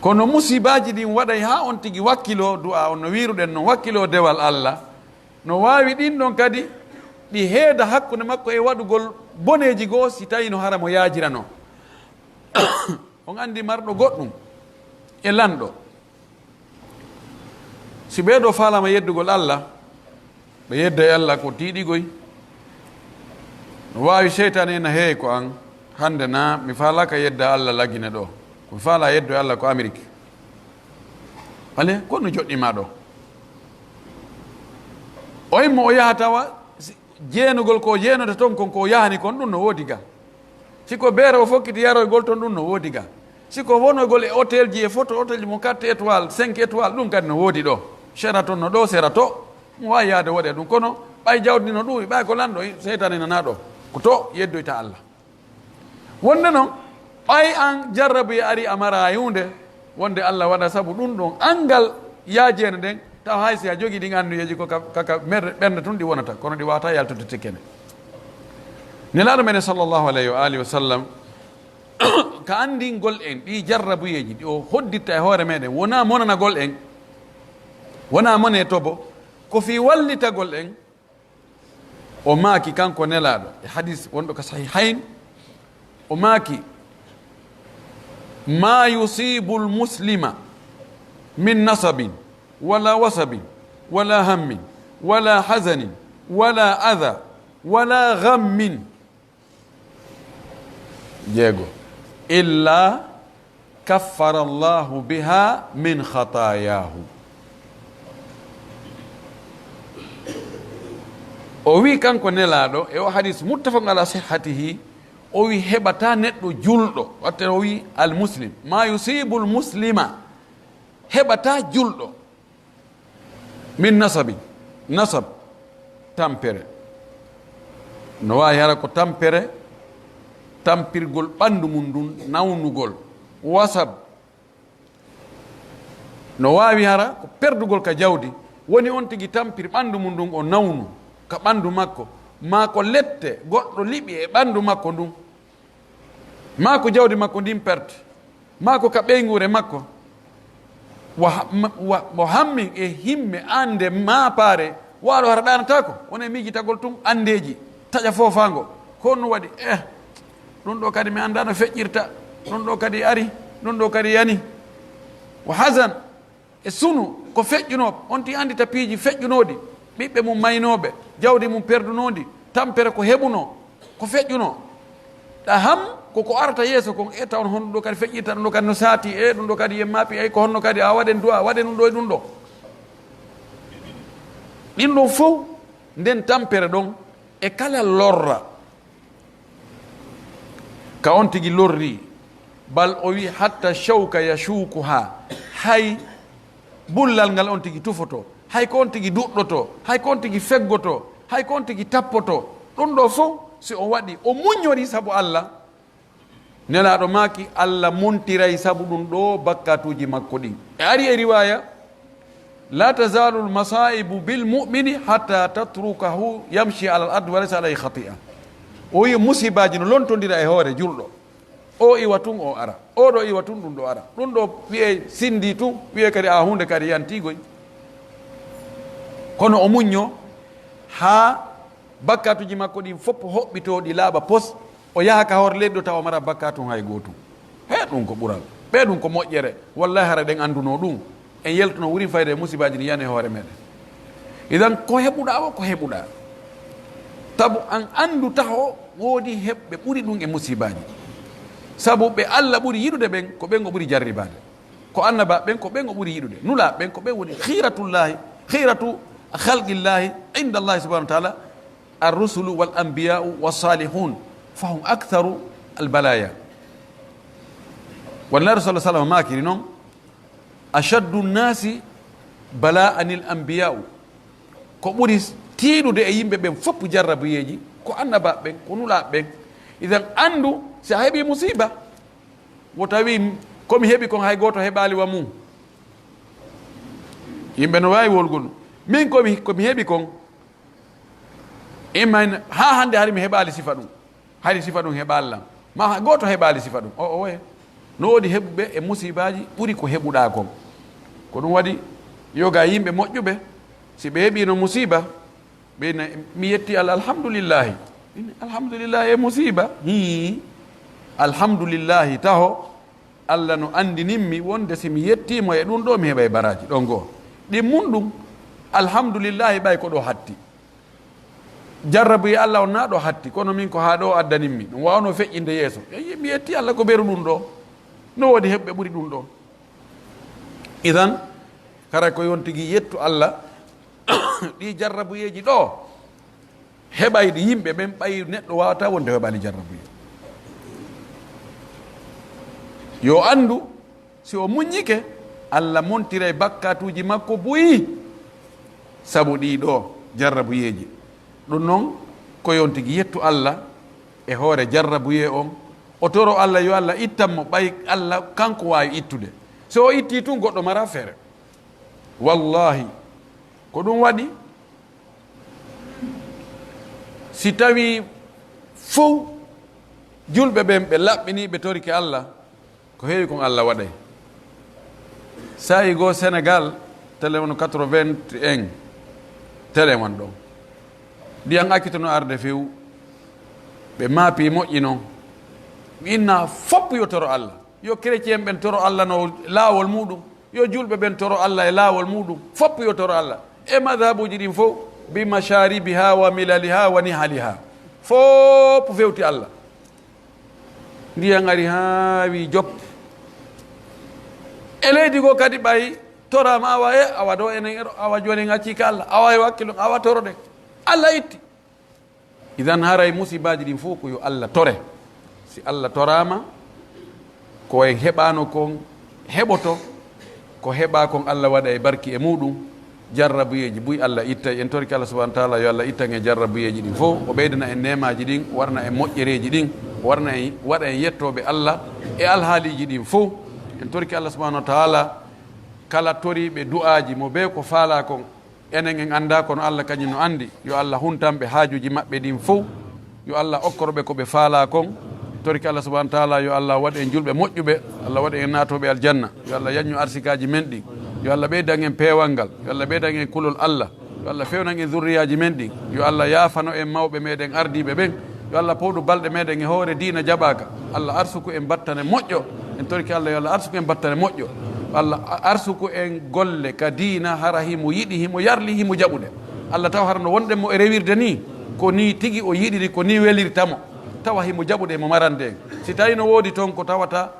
Kono musiibaaji ɗin waɗay haa on tigi wakkiloo du'a on no wiiruɗen non, wakkiloo dewal Allah. No waawi ɗin ɗon kadi ɗi heeda hakkunde makko e waɗugol boneeji goo si tawi no hara mo yaajirano. On anndi marɗo goɗɗum e lanɗo. Si ɓee ɗoo faalaama yeddugol Allah, ɓe yedday Allah ko tiiɗigoy. No waawi seytaane ena heey ko an, hannde naa mi faalaaka yedda Allah lagine ɗoo. Ko faalaa yeddo e Alla ko Amerik. Ale, ko no joɗɗi maa ɗo. O immo o yaha tawa, si, jeenugol ko o jeenodata ton kon ko o yahani kon, ɗun no woodi ga. Si ko beere o fokkiti yaroygol ton, ɗun no woodi ga. Si ko wonogol e hôtel ji e photo hôtel ji mo quatre étoiles, cinq étoiles, ɗun kadi no woodi ɗo. Sheraton no ɗo, sera to. Mo waawi yaade waɗe ɗun. Kono ɓay jawdi no ɗuuɗi, ɓay ko lanɗo, seytaane nana ɗo. Ko to yeddoyta Alla. Wonde non, ɓay an jarrabu e ari a mara huunde, wonde Alla waɗa sabu ɗun ɗon anngal yaajeende nden, taw hay si a jogii ɗin anniyeeji ko ka, ka, ka mer-, ɓernde tun ɗi wonata, kono ɗi waawata yaltude tikkene. Nelaaɗo meɗen sallallahu alayhi wa alihi wa sallam, ka anndingol en ɗi jarrabuyeeji ɗi o hodditta e hoore meɗen, wonaa monanagol en, wonaa mone tobo, ko fii wallitagol en, O maaki, kanko Nelaaɗo, e hadis wonɗo ka Sahihayn, o maaki, "ما يصيب المسلم من نصب ولا وصب ولا هم ولا حزن ولا أذى ولا غم." Jeego. "إلا كفر الله بها من خطاياه." O wi'i kanko Nelaaɗo, e o hadis muttafaqun ala sihhatihi, o wi'i heɓataa neɗɗo julɗo, watte o wi'i al muslim, "ما يصيب المسلم", heɓataa julɗo, "من نصب", nasab, tampere. No waawi hara ko tampere, tampirgol ɓanndu mun ndun, nawnugol. Wasab, no waawi hara ko perdugol ka jawdi, woni on tigi tampir ɓanndu mun ndun, o nawnu ka ɓanndu makko, maa ko lette goɗɗo liɓi e ɓanndu makko ndun. Maa ko jawdi makko ndin perte, maa ko ka ɓeynguure makko. Wa, wa, mo hammin e himme annde maapaare, waalo hara ɗaanataako, wona e miijitagol tun anndeeji, taƴa foofaango. Ko honno waɗi? Eh, ɗun ɗoo kadi mi anndaa no feƴƴirta, ɗun ɗoo kadi ari, ɗun ɗoo kadi yani. Wa hazan, e sunu, ko feƴƴunoo, on tigi anndita piiji feƴƴunooɗi, ɓiɓɓe mun maynooɓe, jawdi mun perdunoondi, tampere ko heɓunoo, ko feƴƴunoo. Ɗa ham, ko ko arata yeeso kon, e taw on honɗun ɗoo kadi feƴƴirta, ɗun ɗoo kadi no saati, e ɗun ɗoo kadi yen maapi, ay ko honno kadi a waɗen du'a, waɗen ɗun ɗoo e ɗun ɗoo. Ɗin ɗon fow, nden tampere ɗon, e kala lorra, ka on tigi lorri, bal o wi'i, "حتى الشوك يشوكها", hay bullal ngal on tigi tufoto, hay ko on tigi duɗɗoto, hay ko on tigi feggoto, hay ko on tigi tappoto, ɗun ɗoo fow, si o waɗi, o muññori sabu Alla, Nelaaɗo maaki, Alla muntiray sabu ɗun ɗoo bakkaatuuji makko ɗin. E ari e riwaaya, "لا تزال المصائب بالمؤمن حتى تتركه يمشي على الأرض وليس عليه خطيئة." O wi'i, musibaaji no lontondira e hoore julɗo. O iwa tun, o ara. O ɗoo iwa tun, ɗun ɗoo ara. Ɗun ɗoo wi'ee sindi tun, wi'ee kadi a huunde kadi yantii goy. Kono o muññoo haa bakkaatuuji makko ɗin fof hoɓɓitoo, ɗi laaɓa pos, o yaha ka hoore leydi ɗoo tawa o maraa bakkaatu hay gootu. He, ɗun ko ɓural. Ɓee ɗun ko moƴƴere. Wallahi, hara ɗen anndunoo ɗun, en yaltunoo wurin fayda e musibaaji ɗin yani e hoore meɗen. Idan, ko heɓuɗaa o, ko heɓuɗaa. Tabu an anndu taho woodi heɓɓe ɓuri ɗun e musibaaji. Sabu ɓe Alla ɓuri yiɗude ɓen, ko ɓen o ɓuri jarribaade. Ko annabaaɓe ɓen, ko ɓen o ɓuri yiɗude. Nulaaɓe ɓen, ko ɓen woni خيرة الله، خيرة خلق الله عند الله سبحانه وتعالى، الرسل والأنبياء والصالحون، فهم أكثر البلايا. Wonnde Nulaaɗo صلى الله عليه وسلم maakiri non, "أشد الناس بلاء الأنبياء." Ko ɓuri tiiɗude e yimɓe ɓen fof jarrabuyeeji, ko annabaaɓe ɓen, ko nulaaɓe ɓen. Idan anndu, si a heɓii musiiba, wota wi'u, "Ko mi heɓi kon, hay gooto heɓaali wa mun." Yimɓe no waawi wolgol. Min ko mi, ko mi heɓi kon, imma en, haa hannde hari mi heɓaali sifa ɗun. Hari sifa ɗun heɓaali lan. Ma hay gooto heɓaali sifa ɗun. O, o, oye. No woodi heɓuɓe e musiibaaji ɓuri ko heɓuɗaa kon. Ko ɗun waɗi, yoga yimɓe moƴƴuɓe, si ɓe heɓiino musiiba, ɓe na, "Mi yetti Alla, alhamdulillahi." Min, "Alhamdulillahi e musiiba?" Hii. "Alhamdulillahi taho, Alla no anndinimmi wonde si mi yettii mo e ɗun ɗoo, mi heɓay baraaji." Ɗon goo. Ɗin mun ɗun, alhamdulillahi, ɓay ko ɗoo hatti. Jarrabu e Alla on naa ɗoo hatti, kono min ko haa ɗoo addanimmi. Ɗun waawno feƴƴinde yeeso. Eyi, mi yetti Alla ko beru ɗun ɗoo. No woodi heɓɓe ɓuri ɗum ɗoo. Idan, hara ko yon tigi yettu Alla, ɗii jarrabuyeeji ɗoo, heɓayɗi yimɓe ɓen, ɓay neɗɗo waawataa wonde o heɓaali jarrabuyeeji. Yo anndu, si o muññike, Alla montiray bakkatuuji makko buy, sabu ɗii ɗoo jarrabuyeeji. Ɗum non, ko yon tigi yettu Alla e hoore jarrabuyee on, o toro Alla yo Alla ittan mo, ɓay Alla kanko waawi ittude. Si o ittii tun, goɗɗo mara feere. Wallaahi, ko ɗum waɗi, si tawii fow julɓe ɓen ɓe laɓɓinii, ɓe torike Alla, ko heewi kon Alla waɗay. Saa'i goo Senegal, tele won quatre-vingt-un, tele won ɗon. Ndiyan accituno arde few, ɓe maapi moƴƴi non. Mi inna fow yo toro Alla. Yo chrétien ɓen toro Alla no laawol muɗum. Yo julɓe ɓen toro Alla e laawol muɗum. Fow yo toro Alla. E madhabuuji ɗin fow, bi masharibiha wa milaliha wa nihaliha. Fow fewti Alla. Ndiyan ari haawi jop. E leydi goo kadi ɓay toraama awa e, awa ɗoo enen ero, awa jooni en accii ka Alla, awa e wakkilo, awa toroɗen. Alla itti. Idan haray musibaaji ɗin fow ko yo Alla tore. Si Alla toraama, ko en heɓaano kon heɓoto, ko heɓaa kon Alla waɗa e barki e muɗum, jarrabuyeeji buy Alla ittay. En torike Alla subhanahu wa taala yo Alla ittan en jarrabuyeeji ɗin fow, o ɓeydana en neemaaji ɗin, warna en moƴƴereeji ɗin, warna en, waɗa en yettooɓe Alla e alhaaliiji ɗin fow. En torike Alla subhanahu wa taala kala toriiɓe du'aaji mo bee ko faalaa kon, enen en anndaa, kono Alla kañum no anndi. Yo Alla huntan ɓe haajuuji maɓɓe ɗin fow. Yo Alla okkor ɓe ko ɓe faalaa kon. Torike Alla subhanahu wa taala, yo Alla waɗ en julɓe moƴƴuɓe. Alla waɗ en naatooɓe aljanna. Yo Alla yaññu arsikaaji men ɗin. Yo Alla ɓeydan en peewal ngal. Yo Alla ɓeydan en kulol Alla. Yo Alla fewnan en zurriyaaji men ɗin. Yo Alla yaafano en mawɓe meɗen ardiiɓe ɓen. Yo Alla powdu balɗe meɗen e hoore diina jaɓaaka. Alla arsuku en battane moƴƴo. En torike Alla, yo Alla arsuku en battane moƴƴo. Alla arsuku en golle ka diina, hara himo yiɗi, himo yarli, himo jaɓude. Alla tawa hara no wonɗen mo e rewirde nii, ko nii tigi o yiɗiri, ko nii welirta mo. Tawa himo jaɓude, himo marande en. Si tawii no woodi ton ko tawata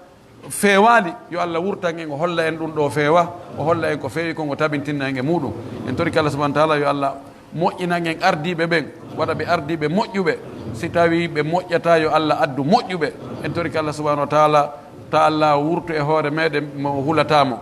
feewaali, yo Alla wurtan en, o holla en ɗum ɗoo feewa, o holla en ko feewi kon, o tabintinna en e muɗum. En torike Alla subhanahu wa taala, yo Alla moƴƴinan en ardiiɓe ɓen, waɗa ɓe ardiiɓe moƴƴuɓe. Si tawii ɓe moƴƴataa, yo Alla addu moƴƴuɓe. En torike Alla subhanahu wa taala, ta Alla wurtu e hoore meɗen mo hulataa mo,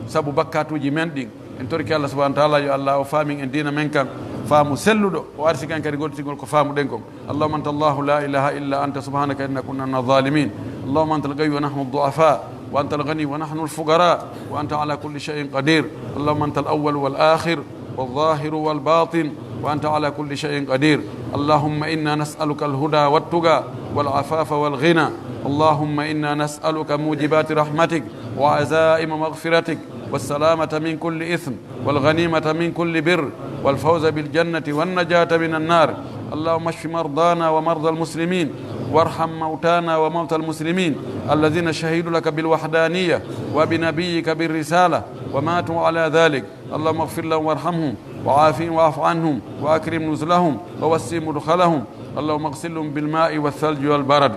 sabu bakkatuuji men ɗin. En torike Alla subhanahu wa taala, yo Alla o faamin en diina men kan, faamu selluɗo, o arsikan kadi gollitingol ko faamuɗen kon. اللهم أنت الله لا إله إلا أنت سبحانك إنا كنا من الظالمين. اللهم أنت القوي ونحن الضعفاء، وأنت الغني ونحن الفقراء، وأنت على كل شيء قدير. اللهم أنت الأول والآخر والظاهر والباطن، وأنت على كل شيء قدير. اللهم إنا نسألك الهدى والتقى والعفاف والغنى. اللهم إنا نسألك موجبات رحمتك وعزائم مغفرتك والسلامة من كل إثم والغنيمة من كل بر والفوز بالجنة والنجاة من النار. اللهم اشف مرضانا ومرضى المسلمين وارحم موتانا وموتى المسلمين الذين شهدوا لك بالوحدانية وبنبيك بالرسالة وماتوا على ذلك. اللهم اغفر لهم وارحمهم وعافهم واعف عنهم وأكرم نزلهم ووسع مدخلهم. اللهم اغسلهم بالماء والثلج والبرد.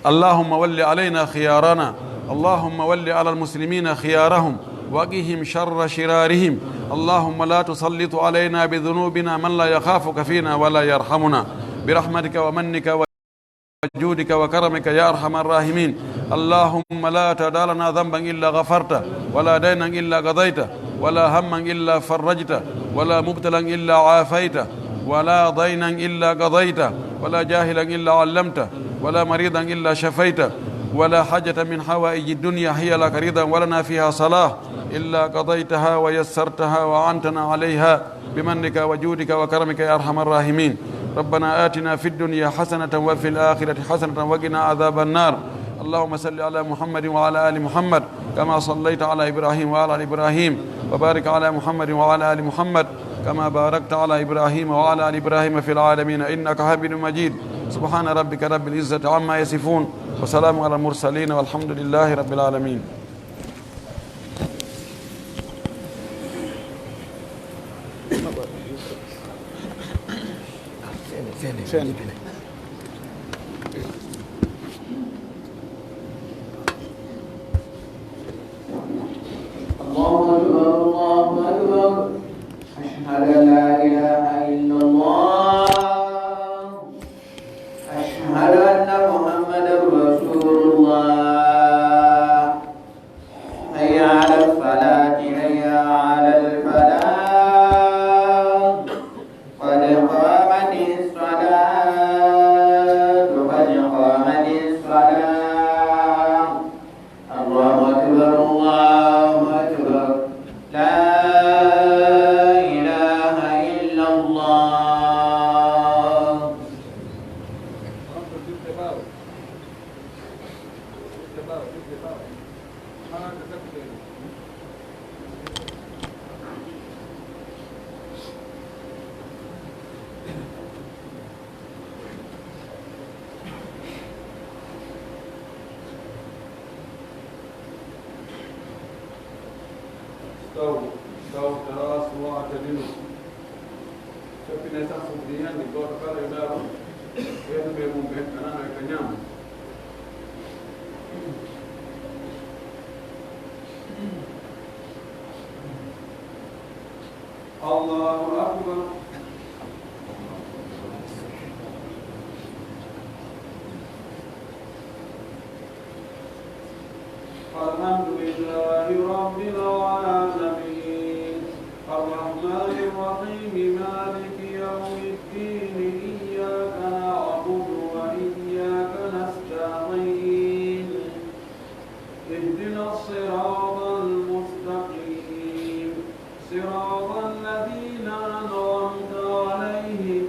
اللهم ول علينا خيارنا. اللهم ول على المسلمين خيارهم وقهم شر شرارهم. اللهم لا تسلط علينا بذنوبنا من لا يخافك فينا ولا يرحمنا برحمتك ومنك وجودك وكرمك يا أرحم الراحمين. اللهم لا تدع لنا ذنبا إلا غفرته ولا دينا إلا قضيته ولا هما إلا فرجته ولا مبتلا إلا عافيته ولا دينا إلا قضيته ولا جاهلا إلا علمته ولا مريضا إلا شفيته ولا حاجة من حوائج الدنيا هي لك رضا ولنا فيها صلاح إلا قضيتها ويسرتها وأعنتنا عليها بمنك وجودك وكرمك يا أرحم الراحمين. ربنا آتنا في الدنيا حسنة وفي الآخرة حسنة وقنا عذاب النار. اللهم صل على محمد وعلى آل محمد كما صليت على إبراهيم وعلى آل إبراهيم، وبارك على محمد وعلى آل محمد كما باركت على إبراهيم وعلى آل إبراهيم في العالمين إنك حميد مجيد. سبحان ربك رب العزة عما يصفون، وسلام على المرسلين، والحمد لله رب العالمين. Fene, fene, fene. Taw, taw, tarasu wa'tadilu. Sappine safu ɗi hannde, gooto kala e ndaaro, ɓeyduɓe mum ɓen, kanano e ka ñaamo. Allahu akbar. الحمد لله رب العالمين. الرحمن الرحيم. مالك يوم الدين. إياك نعبد وإياك نستعين. اهدنا الصراط المستقيم. صراط الذين أنعمت عليهم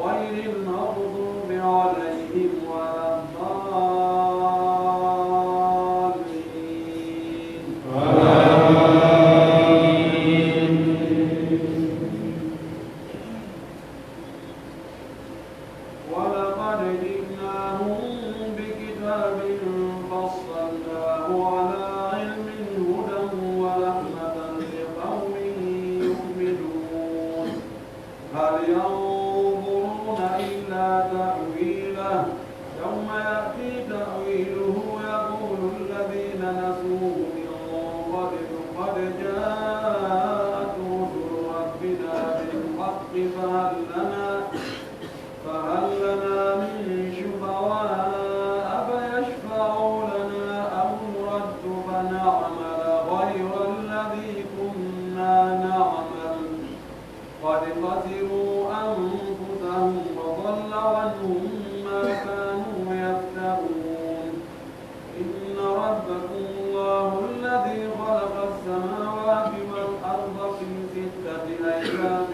غير المغضوب عليهم ولا الضالين. ولقد جئناهم بكتاب فصلناه على علم هدى ورحمة لقوم يؤمنون. هل ينظرون إلا تأويله، يوم يأتي تأويله يقول الذين نسوه من قبل قد جاءت رسل ربنا بالحق فهل لنا، فهل لنا من شفعاء فيشفعوا لنا أو نرد فنعمل غير الذي كنا نعمل قد خسروا أنفسهم وضل عنهم ما كانوا يفترون. إن ربكم الله الذي خلق السماوات والأرض في ستة أيام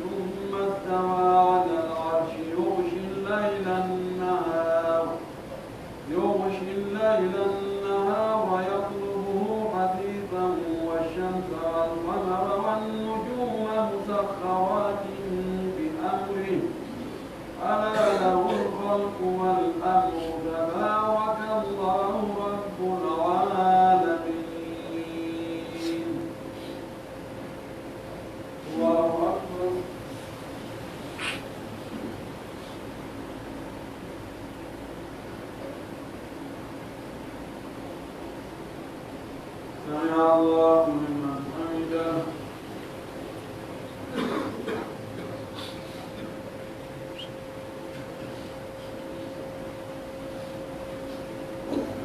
ثم استوى على العرش يغشي الليل النهار يغشي الليل النهار يطلبه حثيثا والشمس والقمر والنجوم مسخرات بأمره ألا له الخلق والأمر تبارك الله رب العالمين. الله أكبر. سمع الله لمن حمده.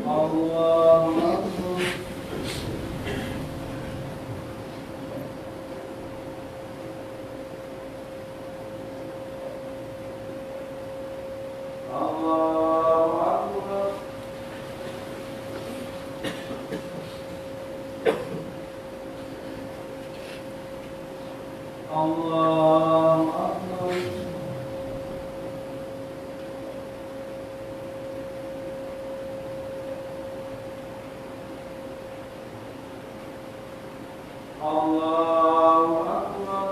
الله أكبر. الله أكبر. الله أكبر. الله أكبر.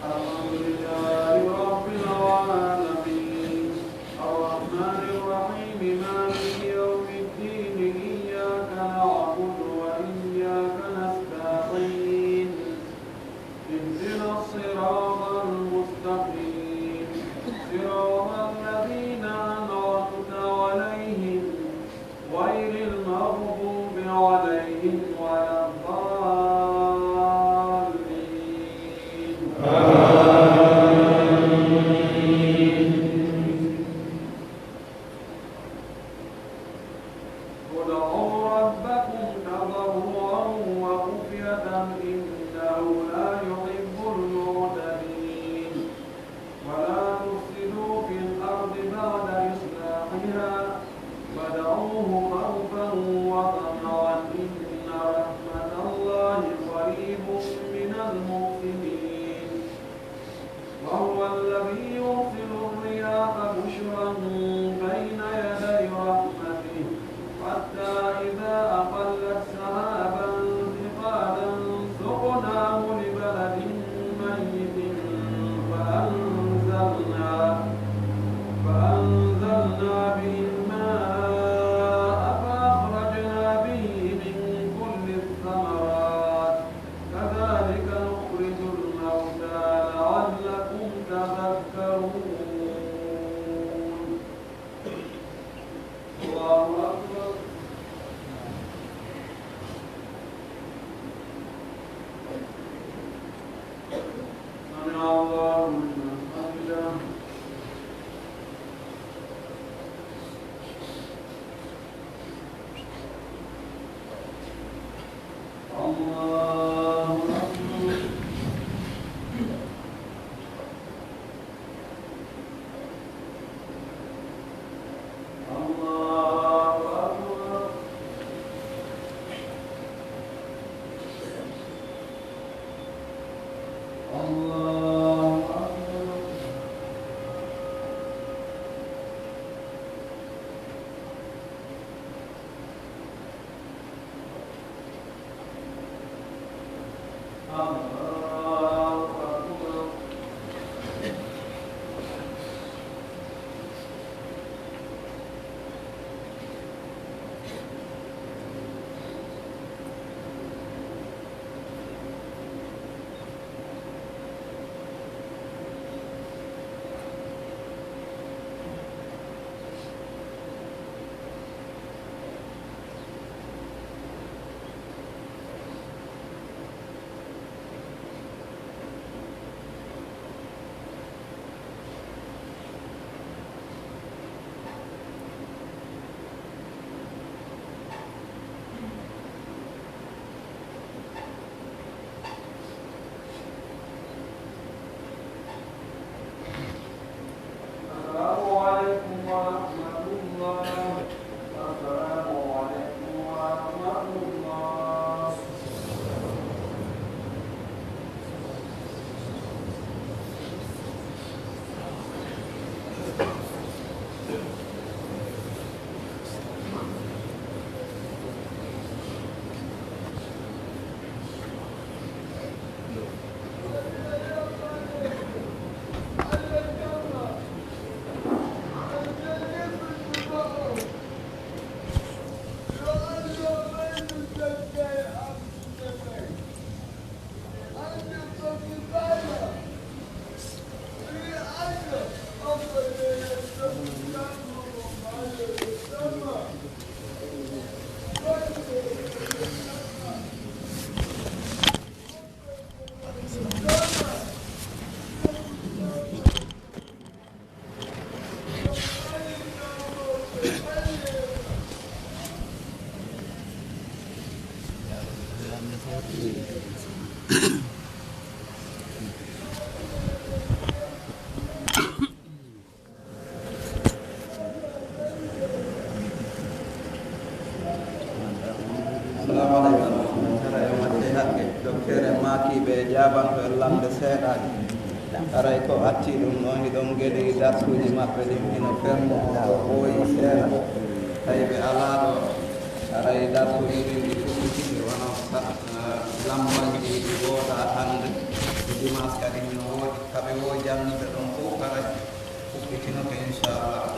الحمد لله رب العالمين. الرحمن الرحيم. مالك يوم الدين. إياك نعبد وإياك نستعين. الله أكبر. الله أكبر. السلام عليكم ورحمة الله. السلام عليكم ورحمة الله. Assalamu aleykum. Hara e watte haqqe, dokteer en maakiiɓe e jaabanto en lamnde seeɗaaji. Haray ko attii ɗum ɗon, hiɗon gelii darsuuji maɓɓe ɗin hino fermo, ko ɓooyi seeɗa. Tawi ɓe alaa ɗo, haray darsuuji ɗin ɗi fuɗɗitike wano sa-, eh, lambanji ɗi woodaa hannde, ko dimanche kadi hino woodi, ka ɓe woo jannude ɗon fow haray. Fuɗɗitinoke, inchallah.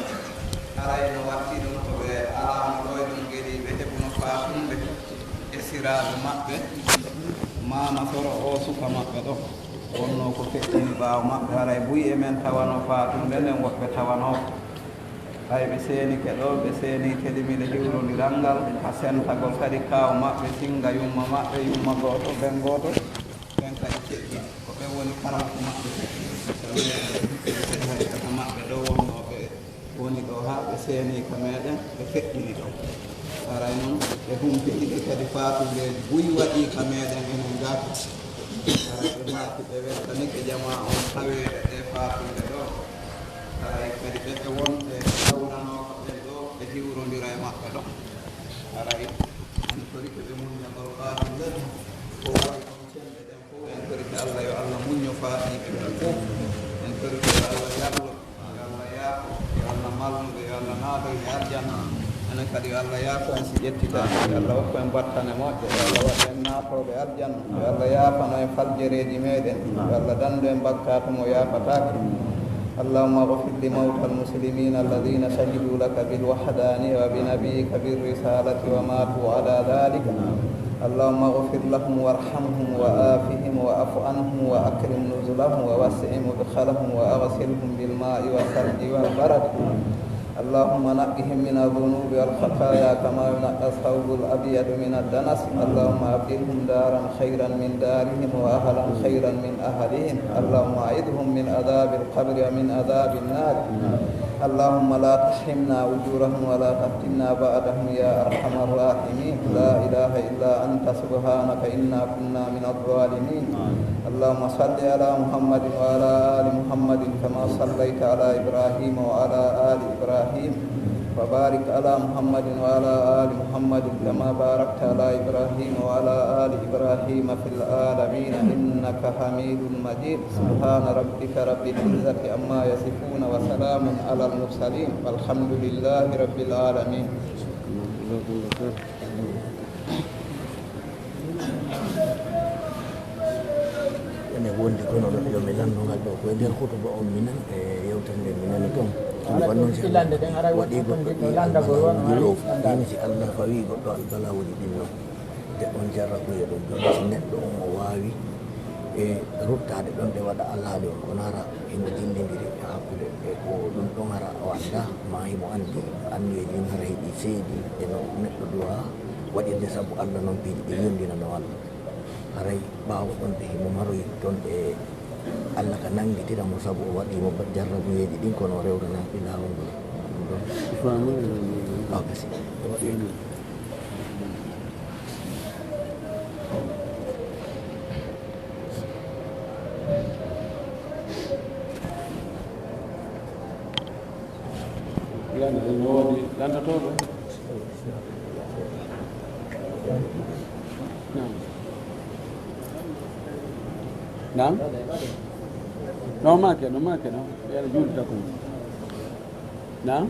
Haray no watti ɗon ko ɓe alaano ɗo e ɗon geli ɓe heɓuno faatunde e siraaɓe maɓɓe, maama soro o suka maɓɓe ɗo. Wonno ko feƴƴini ɓaawo maɓɓe, haray buy e men tawano faatunde nden, woɓɓe tawano. Hay ɓe seenike ɗo, ɓe seeni kadi miɗo hiwrondiral ngal, ka sentagol kadi kaaw maɓɓe, singa yumma maɓɓe, yumma gooto, ben gooto. Ɓen kadi feƴƴi, ko ɓen woni karamoko maɓɓe. Ɓen kadi haqiiqa maɓɓe ɗo wonnooɓe woni ɗo haa ɓe seeni ka meɗen, ɓe feƴƴini ɗo. Haray non, ɓe humpitike kadi faatundeeji buy waɗi ka meɗen enen gaa. Haray ɓe maaki, ɓe weltanike jamaa on taweede ɗe faatunde ɗo. Haray kadi ɓe, ɓe wonɓe hawranooka ɓen ɗo, ɓe hiwrondira e maɓɓe ɗo. Haray en torike ɓe muññagol faatunde ɗo. Ko waɗi on cemɓe ɗen fow, en torike Allah yo Allah muñño faatiiɓe ɓen fow. En torike yo Allah yarlo, yo Allah yaafo, yo Allah malnuɓe, yo Allah naado en e aljanna. Enen kadi yo Allah yaafo en si ƴettitaaki. Yo Allah hokku en battane moƴƴe, yo Allah waɗu en naatooɓe aljanna. Yo Allah yaafano en faljereeji meɗen. Yo Allah dandu en bakkaatu mo yaafataake. اللهم اغفر لموتى المسلمين الذين شهدوا لك بالوحدانية وبنبيك بالرسالة وماتوا على ذلك. اللهم اغفر لهم وارحمهم وعافهم واعف عنهم وأكرم نزلهم ووسع مدخلهم وأغسلهم بالماء والثلج والبرد. اللهم نقهم من الذنوب والخطايا كما ينقى الثوب الأبيض من الدنس. اللهم أبدلهم دارا خيرا من دارهم وأهلا خيرا من أهلهم. اللهم أعذهم من عذاب القبر ومن عذاب النار. اللهم لا تحرمنا أجورهم ولا تفتنا بعدهم يا أرحم الراحمين. لا إله إلا أنت سبحانك إنا كنا من الظالمين. اللهم صل على محمد وعلى آل محمد كما صليت على إبراهيم وعلى آل إبراهيم وبارك على محمد وعلى آل محمد كما باركت على إبراهيم وعلى آل إبراهيم في العالمين إنك حميد مجيد. سبحان ربك رب العزة عما يصفون وسلام على المرسلين والحمد لله رب العالمين. Ene wondi kono ɗo, yo mi lanndungal ɗo, ko e nder hutuba on mi nani, e yewtere nden mi nani ton. Ɗum ko non si Allah waɗi goɗɗo ɗi albalaaji ɗin ɗo, ɗin si Allah fawi goɗɗo albalaaji ɗin ɗo, de on jarrabuye ɗum, ɗum si neɗɗo on o waawi e ruttaade ɗon de waɗa alhaali on, kono hara himo jillindiri e hakkunde e ko ɗum ɗon hara o anndaa, ma himo anndi, anniyeeji ɗin hara hiɗi seedi e no neɗɗo duwa waɗirde, sabu Allah non piiji ɗin yondina no Allah. Haray ɓaawo ɗon de himo maroyi ton e Allah ka nanngitira mo, sabu o waɗi mo ba-, jarrabuyeeji ɗin, kono o rewranaaki laawol ngol. Ɗum ɗon. Faamu? Awa, kasi. Lanndotooɓe. Naam. Naam? No maake, no maake, no. Yalla juulta ko. Naam?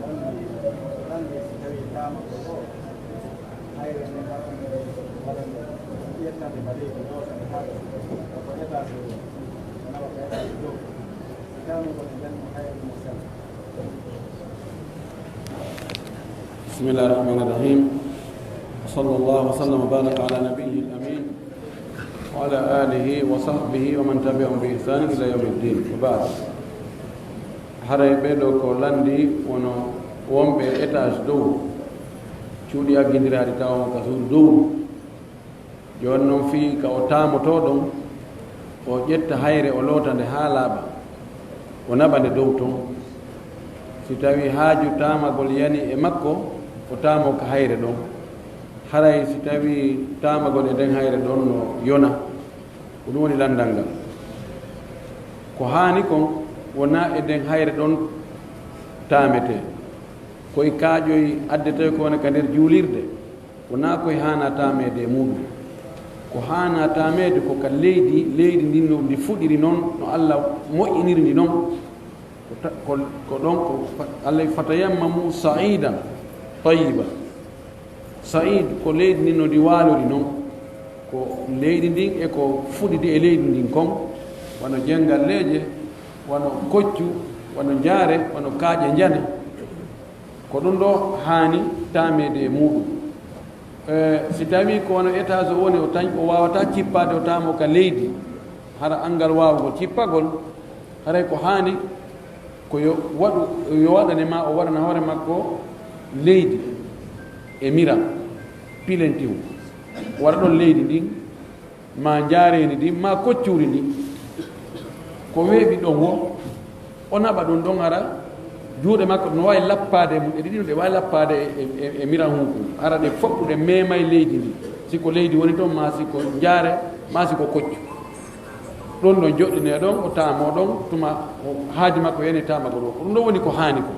بسم الله الرحمن الرحيم. وصلى الله وسلم وبارك على نبيه الأمين وعلى آله وصحبه ومن تبعهم بإحسان إلى يوم الدين. وبعد. Haray ɓee ɗoo ko lanndi wono wonɓe étage dow, cuuɗi aggindiraaɗi tawa mo ka suudu dow. Jooni non fii ka o taamotoo ɗon, o ƴetta hayre o loota nde haa laaɓa, o naɓa nde dow ton. Si tawii haaju taamagol yani e makko, o taamoo ka hayre ɗon. Haray si tawii taamagol e nden hayre ɗon no yona, ko ɗum woni lanndal ngal. Ko haani kon wonaa e nden hayre ɗon taametee. Ko e kaaƴoy addetee ko wona ka nder juulirde, wonaa ko e haanaa taameede e muuɗum. Ko haanaa taameede ko ka leydi, leydi ndin no ndi fuɗiri non, no Alla moƴƴiniri ndi non. Ko ta-, ko, ko ɗon ko fa-, Alla, "Fatayammamu sa'idan tayyiban." Sa'id ko leydi ndin no ndi waalori non. Ko leydi ndin e ko fuɗidi e leydi ndin kon, wano jengalleeje, wano koccu, wano njaare, wano kaaƴe njane. Ko ɗum ɗoo haani taameede e muuɗum. E, si tawii ko wano étage o woni, o tañ-, o waawataa cippaade, o taamoo ka leydi, hara anngal waawugol cippagol, haray ko haani ko yo waɗu, yo waɗane maa o waɗana hoore makko leydi e mira, pilentiw, waɗa ɗon leydi ndin, maa njaareendi ndin, maa koccuuri ndin. Ko weeɓi ɗon woo, o naɓa ɗum ɗon, hara juuɗe makko no waawi lappaade e mum, e ɗiɗi no ɗe waawi lappaade e, e, e, e miran hunkun. Hara ɗe fof ɗe meemay leydi ndin, si ko leydi woni ton, maa si ko njaare, maa si ko koccu. Ɗon ɗon joɗɗinee ɗon, o taamoo ɗon, tuma o haaju makko yani e taamagol o. Ko ɗum ɗon woni ko haani ko.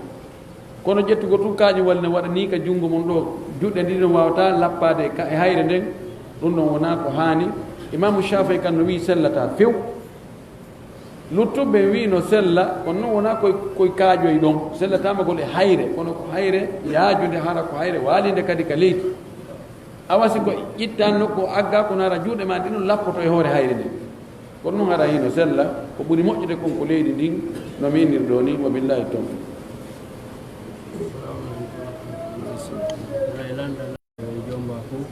Kono ƴettugol tun kaaƴe walla ne waɗa nii ka junngo mum ɗoo, juuɗe ɗiɗi no waawataa lappaade e ka-, e hayre nden, ɗum ɗon wonaa ko haani. Imaamu Shaafi'i kan no wi'i sellataa few. Luttuɓe wi'i no sella, kono non wonaa koy, koy kaaƴoy ɗon. Sellataa magol e hayre, kono ko hayre yaajunde, hara ko hayre waaliinde kadi ka leydi. Awa si ko ƴittan nokku o agga, kono hara juuɗe maa ɗin no lappoto e hoore hayre nden. Kono non hara hino sella, ko ɓuri moƴƴude kon ko leydi ndin, no mi innir ɗoo ni, wa billahi tawfiq. Jombaa fof,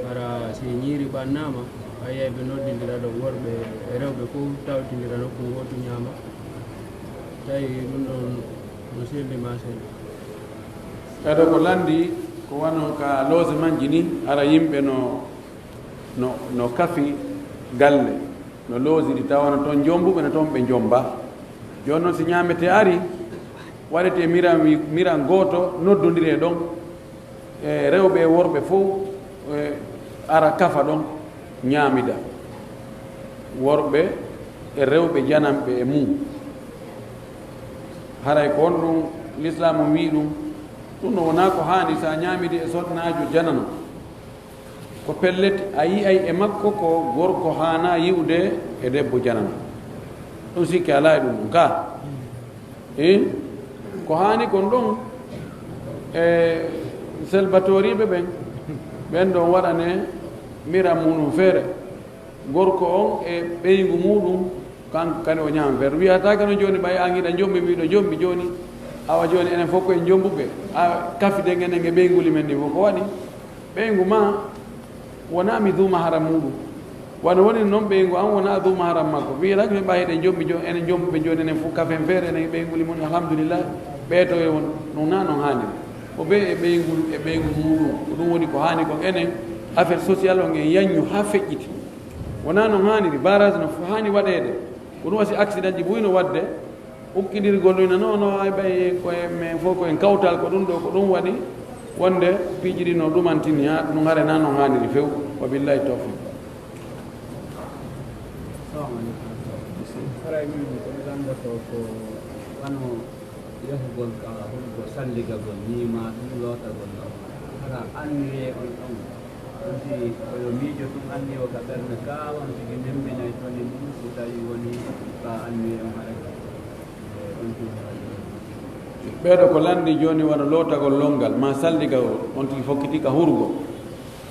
hara si ñiiri ɓannaama, a yiyay ɓe noddindira ɗon, worɓe e rewɓe fof tawtindira nokku ngootu ñaama. Tawi ɗum ɗon no selli maa selli. Kadi ko lanndi, ko wano ka loosemanji ni, hara yimɓe no, no, no kafi galle, no loosiri, tawa no ton jombuɓe, no ton ɓe jomba. Jooni non, si ñaametee ari, waɗetee miran wi-, miran gooto, noddondiree ɗon, e rewɓe e worɓe fof, e ara kafa ɗon, ñaamida. Worɓe e rewɓe jananɓe e mum. Haray ko honɗum Lislaamu on wi'i ɗun, ɗun no wonaa ko haani si a ñaamidi e sonnaajo janano. Ko pellet, a yi'ay e makko ko gorko haanaa yi'ude e debbo janano. Ɗun sikke alaa e ɗun ɗon kaa. Eh? Ko haani kon ɗon, e selbatoriiɓe ɓen, ɓen ɗon waɗane miran muuɗun feere. Gorko on e ɓeyngu muuɗun, kanko kadi o ñaama feere. Wiyataake no jooni, ɓay an hiɗa jombi, miɗo jombi jooni, awa jooni enen fof ko en jombuɓe, a kafiden enen e ɓeynguuli men ɗin fof. Ko waɗi? Ɓeyngu maa wonaa mi duu maharam muuɗun. Wano woni non ɓeyngu an wonaa duu maharam makko. Wiyataake min ɓay hiɗen jombi jooni, enen jombuɓe jooni, enen fof kafen feere, enen e ɓeynguuli mon, alhamdulillah. Ɓeeto e won, non naa non haaniri. Ko bee e ɓeyngu, e ɓeyngu muuɗun. Ko ɗun woni ko haani kon enen, affaire sociale on en yaññu haa feƴƴiti. Wonaa no haaniri, barrage no fo-, haani waɗeede. Ko ɗun wasi accident ji buy no waɗde, ukkidirgol ɗun no, no, ay ɓay ko e men fof ko en kawtal, ko ɗun ɗoo, ko ɗun waɗi wonde piiji ɗin no ɗumantini haa ɗun hare naa no haaniri few. Wa billahi tawfiq. Salamu aleykum. Haray min ko mi lanndotoo ko wano yahugol ka hurgo salligagol nii maa ɗun lootagol non. Hara anniyee on ɗon, on si ko yo miijo tun anniyo ka ɓernde ka, on tigi memminay toni ɗun si tawii wonii ka anniyee on haray. E on tigi. Ɓeeɗo ko lanndii jooni wano lootagol lonngal maa salligagol, on tigi fokkiti ka hurgo.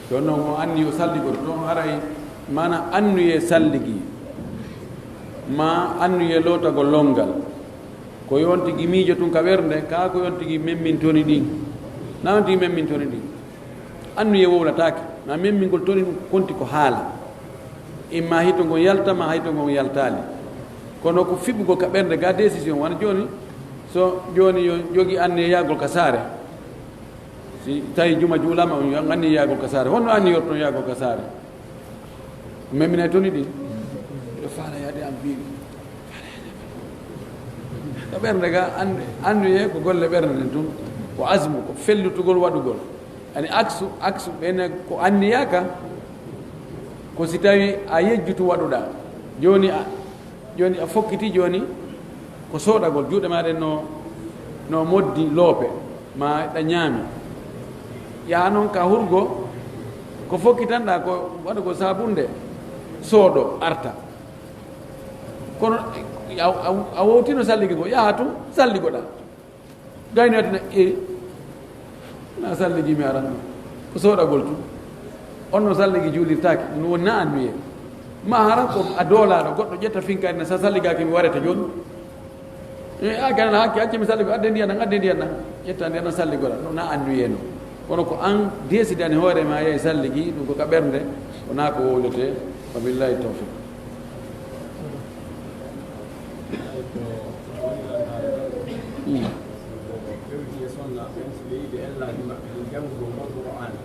Jooni non mo anniyo salligol ton haray maana anniyee salligi maa anniyee lootagol lonngal. Ko yo on tigi miijo tun ka ɓernde, kaa ko yo on tigi memmintoni ɗin. Naa on tigi memmintoni ɗin. Anniyee wowlataake, naa memmingol toni ɗun konti ko haala. Imma hito ngon yalta, maa hito ngon yaltaali. Kono ko fiɓugol ka ɓernde, ga décision, wano jooni, so jooni yo jogii anniyee yaagol ka saare, si tawi juma juulaama, on yo anniyo yaagol ka saare. Honno anniyorton yaagol ka saare? Memminay toni ɗin. Miɗo faala yaade am biiɗi. Ka ɓernde ga, an-, anniyee ko golle ɓernde nden tun. Ko azmu, ko fellutugol waɗugol. Ani aksu, aksu, ɓen ko anniyaaka, ko si tawi a yejjutu waɗuɗaa. Jooni a, jooni a fokkiti, jooni ko soodagol, juuɗe maa ɗen no, no moddi loope, maa ɗa ñaami. Yaha non ka hurgo, ko fokkitanɗaa ko waɗugol saabunde, soodo, arta. Kono a, a, a wowtino salligi goo, yaha tun, salligoɗaa. Gaynoyta na, e, na salligi mi aran ɗo. Ko soodagol tun. On no salligi juulirtaake, no woni na anniyee. Ma hara ko a doolaaɗo, goɗɗo ƴetta finkaari na sa salligaaki mi warete jooni. E, a gana na hakke, acce mi salligo, adde ndiyan nan, adde ndiyan nan. Ƴetta ndiyan nan salligoɗaa, no na anniyee no. Kono ko an desidani hoore ma yehi salligi, ɗun ko ka ɓernde, ko na ko wowletee. Wa billahi tawfiq. Ko woni landaare ɗon. Mm. Ko fewti e sonnaaɓe ɓen, si ɓe yiɗi ellaaji maɓɓe ɗin janngugol ngol Qur'aana.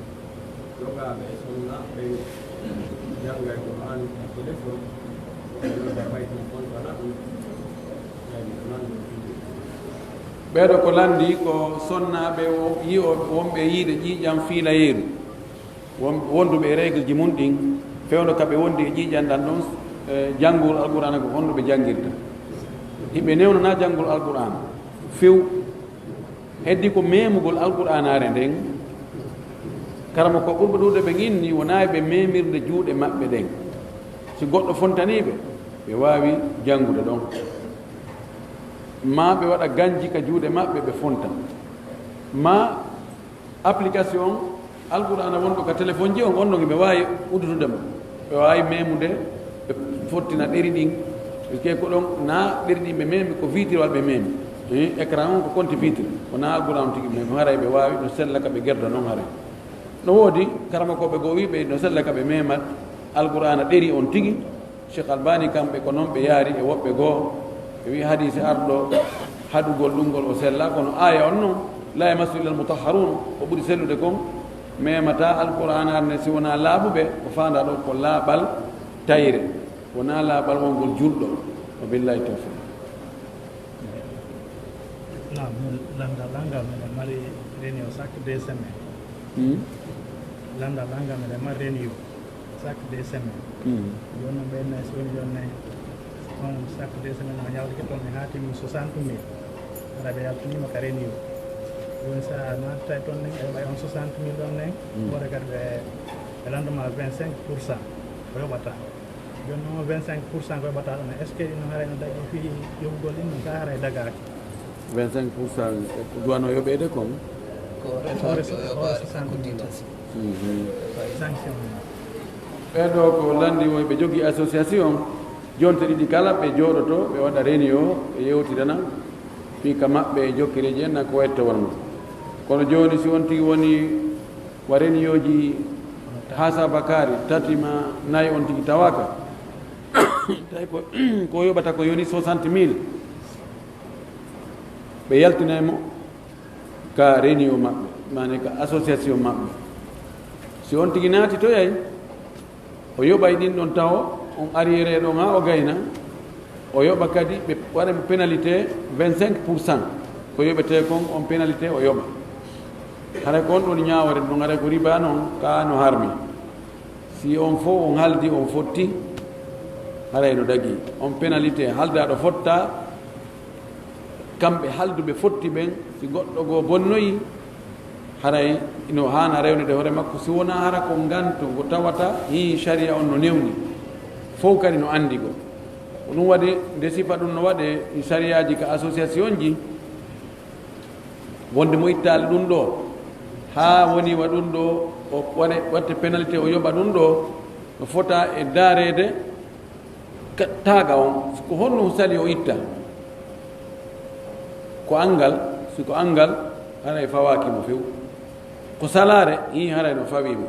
Yogaaɓe e sonnaaɓe ɓen janngay Qur'aana e telefon, ko ɓe nodda fay ɗum fontana ɗum. Ɓeya no ko nanndi ɗum. Ɓeeɗo ko lanndi ko sonnaaɓe wo-, yi'ooɓe wonɓe e yiide ƴiiƴan fiilayeeru. Won-, wonduɓe e règle ji mun ɗin, fewndo ka ɓe wondi e ƴiiƴan ɗan ɗon, e janngugol Alqur'aana ko honno ɓe janngirta. Hiɓe newnanaa janngugol Alqur'aana few. Heddi ko memugol Alqur'aanaare nden. Karamoko ɓurɓe ɗuuɗude ɓen inni wonaa e ɓe memirde juuɗe maɓɓe ɗen. Si goɗɗo fontanii ɓe, ɓe waawi janngude ɗon. Maa ɓe waɗa ganji ka juuɗe maɓɓe, ɓe fonta. Maa application Alqur'aana wonɗo ka téléphone ji on, on ɗon ɓe waawi uddutude mo. Ɓe waawi memude, ɓe fottina ɗeri ɗin. Ɓe ke ko ɗon, na ɗeri ɗin ɓe memi, ko vitre wal ɓe memi. Eh, écran on ko compte vitre. Ko na Alqur'aana on tigi memi. Haray ɓe waawi, no sella ka ɓe gerda non haray. No woodi, karamokooɓe goo wi'i ɓe no sella ka ɓe mema Alqur'aana ɗeri on tigi. Cheikh Albani kamɓe ko non ɓe yaari e woɓɓe goo. Ɓe wi'i hadiise arɗo haɗugol ɗun ngol o sella, kono aaya on non, "La yamassu illal mutahharun", ko ɓuri sellude kon, memata Alqur'aana arne si wonaa laaɓuɓe, ko faandaa ɗoo ko laaɓal tayre, wonaa laaɓal wongol julɗo. Wa billahi tawfiq. Naam, min lanndal an ngal, miɗen mari réunion chaque deux semaines. Hmm? Lanndal an ngal, miɗen mari réunion chaque deux semaines. Hmm. Jooni non ɓe ne, so woni jooni ne, on chaque deux semaines, o ñawlike toon mi haatimi soixante mille. Hara ɓe yaltiniima ka Reunion. Jooni, si a naatata e ton nen, a yoɓay on soixante mille ɗon nen, Mm. wota kadi ɓe, ɓe lannduma vingt-cinq pour cent ko yoɓata. Jooni non, vingt-cinq pour cent ko yoɓata ɗon, est-ce que ɗin haray no dagii fii yoɓugol ɗin ɗon, kaa haray dagaaki? Vingt-cinq pour cent ko duwano yoɓeede kon? Ko Hoore retour so-, yo hoore yoɓaade soixante mille. Ko dita si. Mhm. Sanction. Ɓee ɗoo ko lanndii woy ɓe jogii association, jonte ɗiɗi kala ɓe jooɗoto, ɓe waɗa reunion, ɓe yewtirana fii ka maɓɓe e jokkereeji en, na ko wayi tawal mum. Kono jooni, si on tigi woni wa reunion ji haa saabakaari tati maa nayi, on tigi tawaaka, tawi ko, ko yoɓata ko yoni soixante mille, ɓe yaltinay mo ka reunion maɓɓe, maanaa ka association maɓɓe. Si on tigi naatitoyay, o yoɓay ɗin ɗon taho, on arriéré ɗon haa o gayna, o yoɓa kadi, ɓe waɗa mo pénalité vingt-cinq pour cent. Ko yoɓetee kon, on pénalité o yoɓa. Haray ko on ɗon ñaawore ɗon, haray ko riba non, ka no harmi. Si on fow on haldi, on fotti, haray no dagii. On pénalité, haldaaɗo fotta, kamɓe halduɓe fotti ɓen, si goɗɗo goo bonnoyi, haray ino haana rewnude hoore makko, si wonaa hara ko nganto ngo tawata hii sariya on no newni. Fow kadi no anndi goo. Ko ɗum waɗi, nde sifa ɗum no waɗee e sariyaaji ka association ji, wonde mo ittaali ɗum ɗoo, haa woni wa ɗum ɗoo, o waɗe, waɗte pénalité, o yoɓa ɗum ɗoo, no fota e daareede ka-, taaga on, ko honno sali o itta? Ko anngal, si ko anngal, haray fawaaki mo few. Ko salaare, hii haray no fawii mo.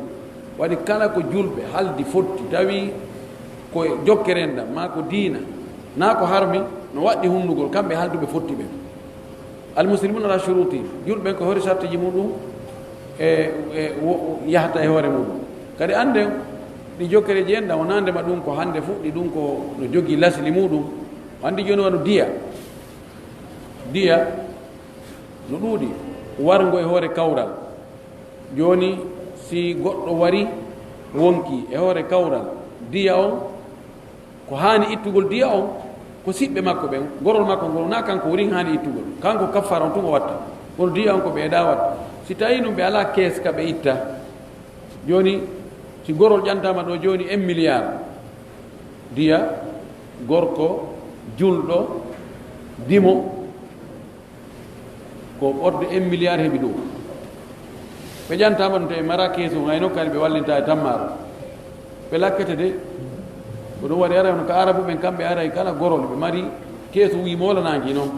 Waɗi kala ko julɓe haldi fotti, tawi ko e jokkere enɗan, maa ko diina, naa ko harmi, no waɗɗi hunndugol, kamɓe halduɓe fotti ɓen. Al muslimuna ala shuruti, julɓe ɓen ko hoore sartiji muɗum e, e wo-, yahata e hoore muɗum. Kadi annden, ɗi jokkereeji enɗan, wonaa ndema ɗum ko hannde fuɗɗi, ɗum ko no jogii lasli muɗum. Anndi jooni wano diya. Diya no ɗuuɗi, warngo e hoore kawral. Jooni, si goɗɗo wari, wonki e hoore kawral, diya on, ko haani ittugol diya on, ko siɓɓe makko ɓen, gorol makko ngol, wonaa kanko woni haani ittugol. Kanko kaffaara on tun o watta. Kono diya on ko ɓe eɗaa watta. Si tawii nun ɓe alaa kees ka ɓe itta, jooni, si gorol ƴantaama ɗoo jooni un milliard, diya, gorko, julɗo, dimo, ko ɓorde un milliard heɓi ɗoo. Ɓe ƴantaama ɗum, tawi maraa keesu, hay nokkaali ɓe wallinta e tammaaro. Ɓe lakkete de. Ko ɗum waɗi, aray hono ka Arabu ɓen, kamɓe aray kala gorol ɓe mari keesu, wii moolanaangi non.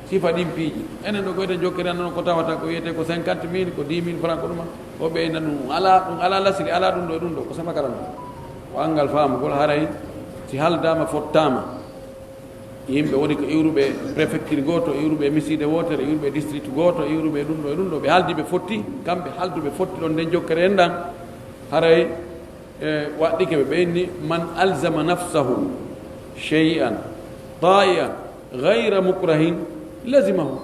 Sifa ɗin piiji. Enen ɗoo ko eten jokkere, non ko tawata ko wiyetee ko cinquante mille, ko dix mille francs, ko ɗuma. Ko ɓe ina ɗum alaa, ɗum alaa lasili, alaa ɗum ɗoo e ɗum ɗoo, ko sama kala non. Ko anngal faamugol, haray si haldaama, fottaama. Yimɓe woni ko iwruɓe préfecture gooto, iwruɓe misiide wootere, iwruɓe district gooto, iwruɓe ɗum ɗoo e ɗum ɗoo. Ɓe haldi ɓe fotti, kamɓe halduɓe fotti ɗon nden jokkere enɗan. Haray, e, waɗɗike ɓe, ɓe inni, "Man alzama nafsahu shay'an ta'ian ghayra mukrahin lazimahu."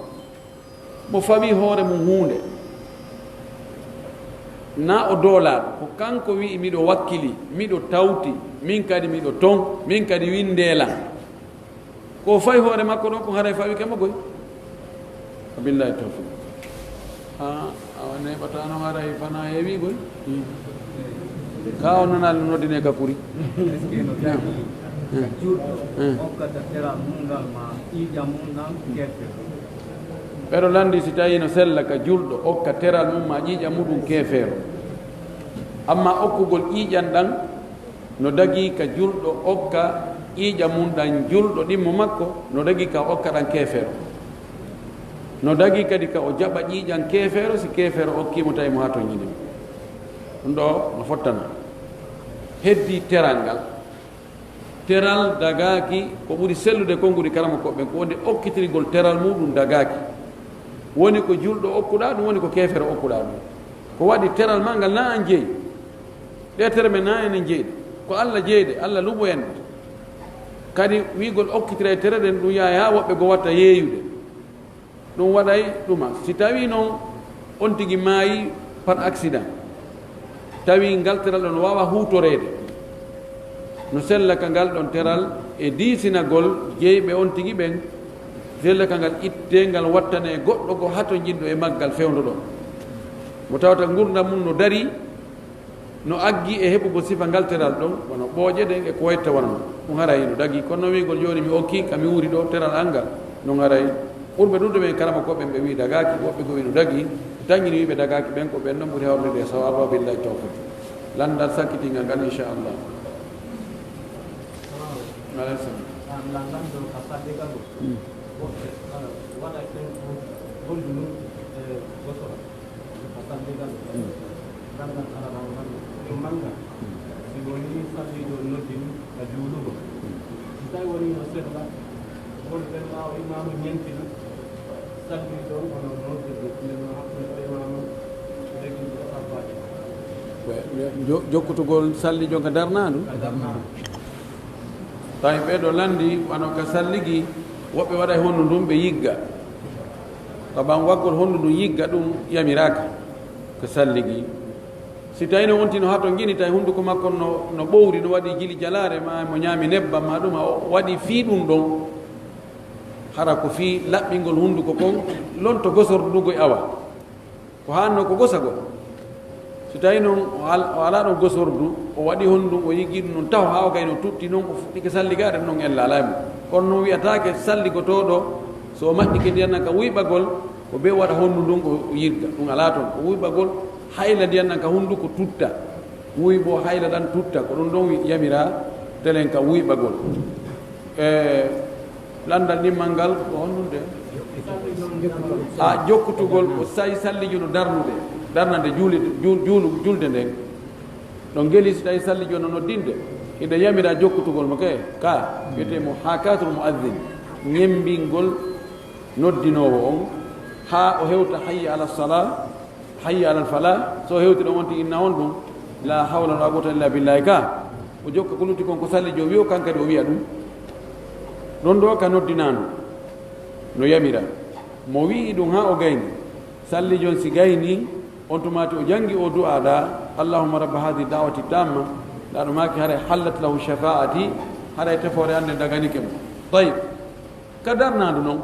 Mo fawi hoore mum huunde, na o doolaaɗo, ko kanko wi'i, "Miɗo wakkili, miɗo tawti, min kadi miɗo ton, min kadi winndee lan." Ko fawi hoore makko ɗon, ko haray fawike mo koy. Wabillahi tawfiq. Ah, awa neɓata no haray fana heewi koy. Ka o nanaali noddine ka kuri. Est-ce que no dagi ka julɗo hokkata teral mum ngal ma ƴiiƴam mum ngal keefeero? Ɓeɗo lanndi si tawi no sella ka julɗo okka teral mum ma ƴiiƴam muɗum keefeero. Amma okkugol ƴiiƴam ɗan no dagi ka julɗo okka ƴiiƴam mum ɗan julɗo ɗimmo makko, no dagi ka okka ɗan keefeero. No dagi kadi ka o jaɓa ƴiiƴam keefeero, si keefeero okkii mo tawi mo hatonjini mo. Ɗum ɗoo no fottana. Heddii teral ngal. Teral dagaaki, ko ɓuri sellude konguɗi karamokooɓe ɓen, ko wonde okkitirgol teral muuɗum dagaaki. Woni ko julɗo okkuɗaa ɗum, woni ko keefeero okkuɗaa ɗum. Ko waɗi teral maa ngal na an jeyi. Ɗee tere men na enen jeyi ɗe. Ko Alla jeyi ɗe, Alla luɓo en ɗe. Kadi wi'ugol okkitiray tere ɗen, ɗum yahay haa woɓɓe goo watta yeeyude. Ɗum waɗay ɗuma. Si tawii non on tigi maayi par accident, tawi ngal teral ɗon no waawa huutoreede, no sella ka ngal ɗon teral e diisinagol jeyɓe on tigi ɓen, Sellal ngal ittee, ngal wattanee goɗɗo goo hatonjinɗo e maggal fewndo ɗon. Mo tawata ngurndan mun no darii, no aggi e heɓugol sifa ngal teral ɗon, wano ɓooƴe ɗen e ko wayitta wano ɗun. Ɗun haray no dagii. Kono non wi'ugol jooni mi okkii ka mi wuuri ɗoo teral an ngal, non haray ɓurɓe ɗuuɗuɓe ɓen karamokooɓe ɓen ɓe wi'i dagaaki, woɓɓe goo wi'i no dagii, ɓe tanƴini wi'i ɓe dagaaki, ɓen ko ɓen non ɓuri hawrude e sawaaba, wa billahi tawfiq. Lanndal sakkitingal ngal, insha Allah. Alayhi salam. An lanndal ɗoo ka salligal ɗoo. Hmm. Woɓɓe, ah, waɗa ɓen ko holɗum e gosol. Ka salligal ɗoo. Hmm. Lanndal aranal ngal ɗoo. Ɗum manngal. Hmm. Si wonii salliiɗo noddini ka juulugol. Hmm. Si tawii wonii no sella, won ɓen ɓaawo imaamu ñentina. Salliiɗo on, hono noddugol, nden non hakkunde ɗoo imaamu, reglude saffaaji. Ɓe, ɓe jo-, jokkutugol salliijo ka darnaandu? Ka darnaandu. Tawi ɓee ɗoo lanndi, wano ka salligi, woɓɓe waɗay honndu ndun, ɓe yigga. Ka ɓan waggol honndu ndun yigga, ɗun yamiraaka ka salligi. Si tawii no wonti no hatonjini, tawi hunnduko makko no, no ɓowri, no waɗi jili jalaare, maa mo ñaami nebbam, maa ɗum, o waɗi fii ɗun ɗon, hara ko fii laɓɓingol hunnduko kon, lonto gosordu ndun e awa. Ko haannoo ko gosagol. Si tawii non o al-, o alaa ɗon gosordu, o waɗi honɗun, o yigii ɗun non taho haa o gayno tutti non, o fuɗɗike salligaade non, en laalay mo. Kono non wi'ataake salligotooɗo, so o maɗɗike ndiyan ɗan ka wuyɓagol, o bee waɗa honndu ndun, o yigga. Ɗun alaa ton. Ko wuyɓagol, hayla ndiyan ɗan ka hunnduko tutta. Wuyɓo hayla ɗan tutta. Ko ɗun ɗon wi-, yamiraa telen ka wuyɓagol. E, lanndal ɗimmal ngal ko honɗun de? A, jokkutugol ko say sallijo no darnude, darnande juulide, juul-, juulu-, julde nden. Ɗon ngeli si tawi sallijo no noddinde, ina yamira jokkutugol mo ke, ka, wiyetee mo haakatul muazzin, ñembingol noddinoowo on, haa o hewta hayya ala salaa, hayya alal falaa, so hewti ɗon on tigi inna on ɗum, laa hawla walaa quwwata illa billaahi ka, o jokka ko lutti kon ko sallijo wi'o, kan kadi o wi'a ɗum. Ɗon ɗo ka noddinaandu no yamira. Mo wi'i ɗum haa o gayni, sallijo on si gayni, on tumaati o jangi o du'aa ɗa, "Allahumma rabba haadihi da'wati tamma," ɗa ɗo maaki haray hallat lahu shafaa'ati, haray tefoore an nden daganike mo. Tayyib. Ka darnaandu non,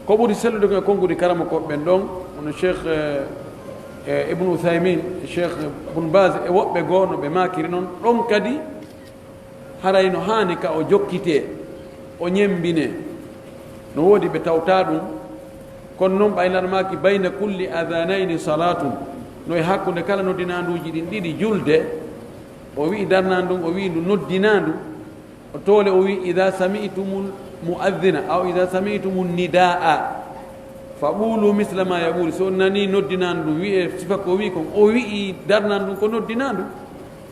ko ɓuri sellude ko e konguɗi karamokooɓe ɓen ɗon, hono Cheikh, eh, eh, Ibnu Uthaymin, Cheikh Ibnu Baz e woɓɓe goo no ɓe maakiri non, ɗon kadi haray no haani ka o jokkitee, o ñembinee. No woodi ɓe tawtaa ɗum, kono non ɓay lan maaki bayna kulli adhanayni salatun, no e hakkunde kala noddinaanduuji ɗin ɗiɗi julde, o wi'i darnaandu ndun, o wi'i ndu noddinaandu, O toole o wi'i, "Idha sami'tumul mu'adhdhina, aw idha sami'tumun nidaa, fa qulu misla ma yaqulu." Si on nanii noddinaandu ndun, wi'ee sifa ko o wi'i kon. O wi'i darnaandu ndun ko noddinaandu.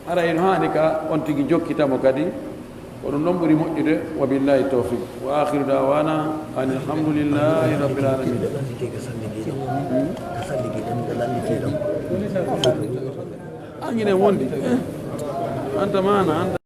Haray no haani ka on tigi jokkita mo kadi. Ko ɗum ɗon ɓuri moƴƴude. Wa billahi tawfiq. Wa akhiru da'wana anil hamdulillahi rabbil alamin. Hmm? An ine wondi. Anta maana, anta.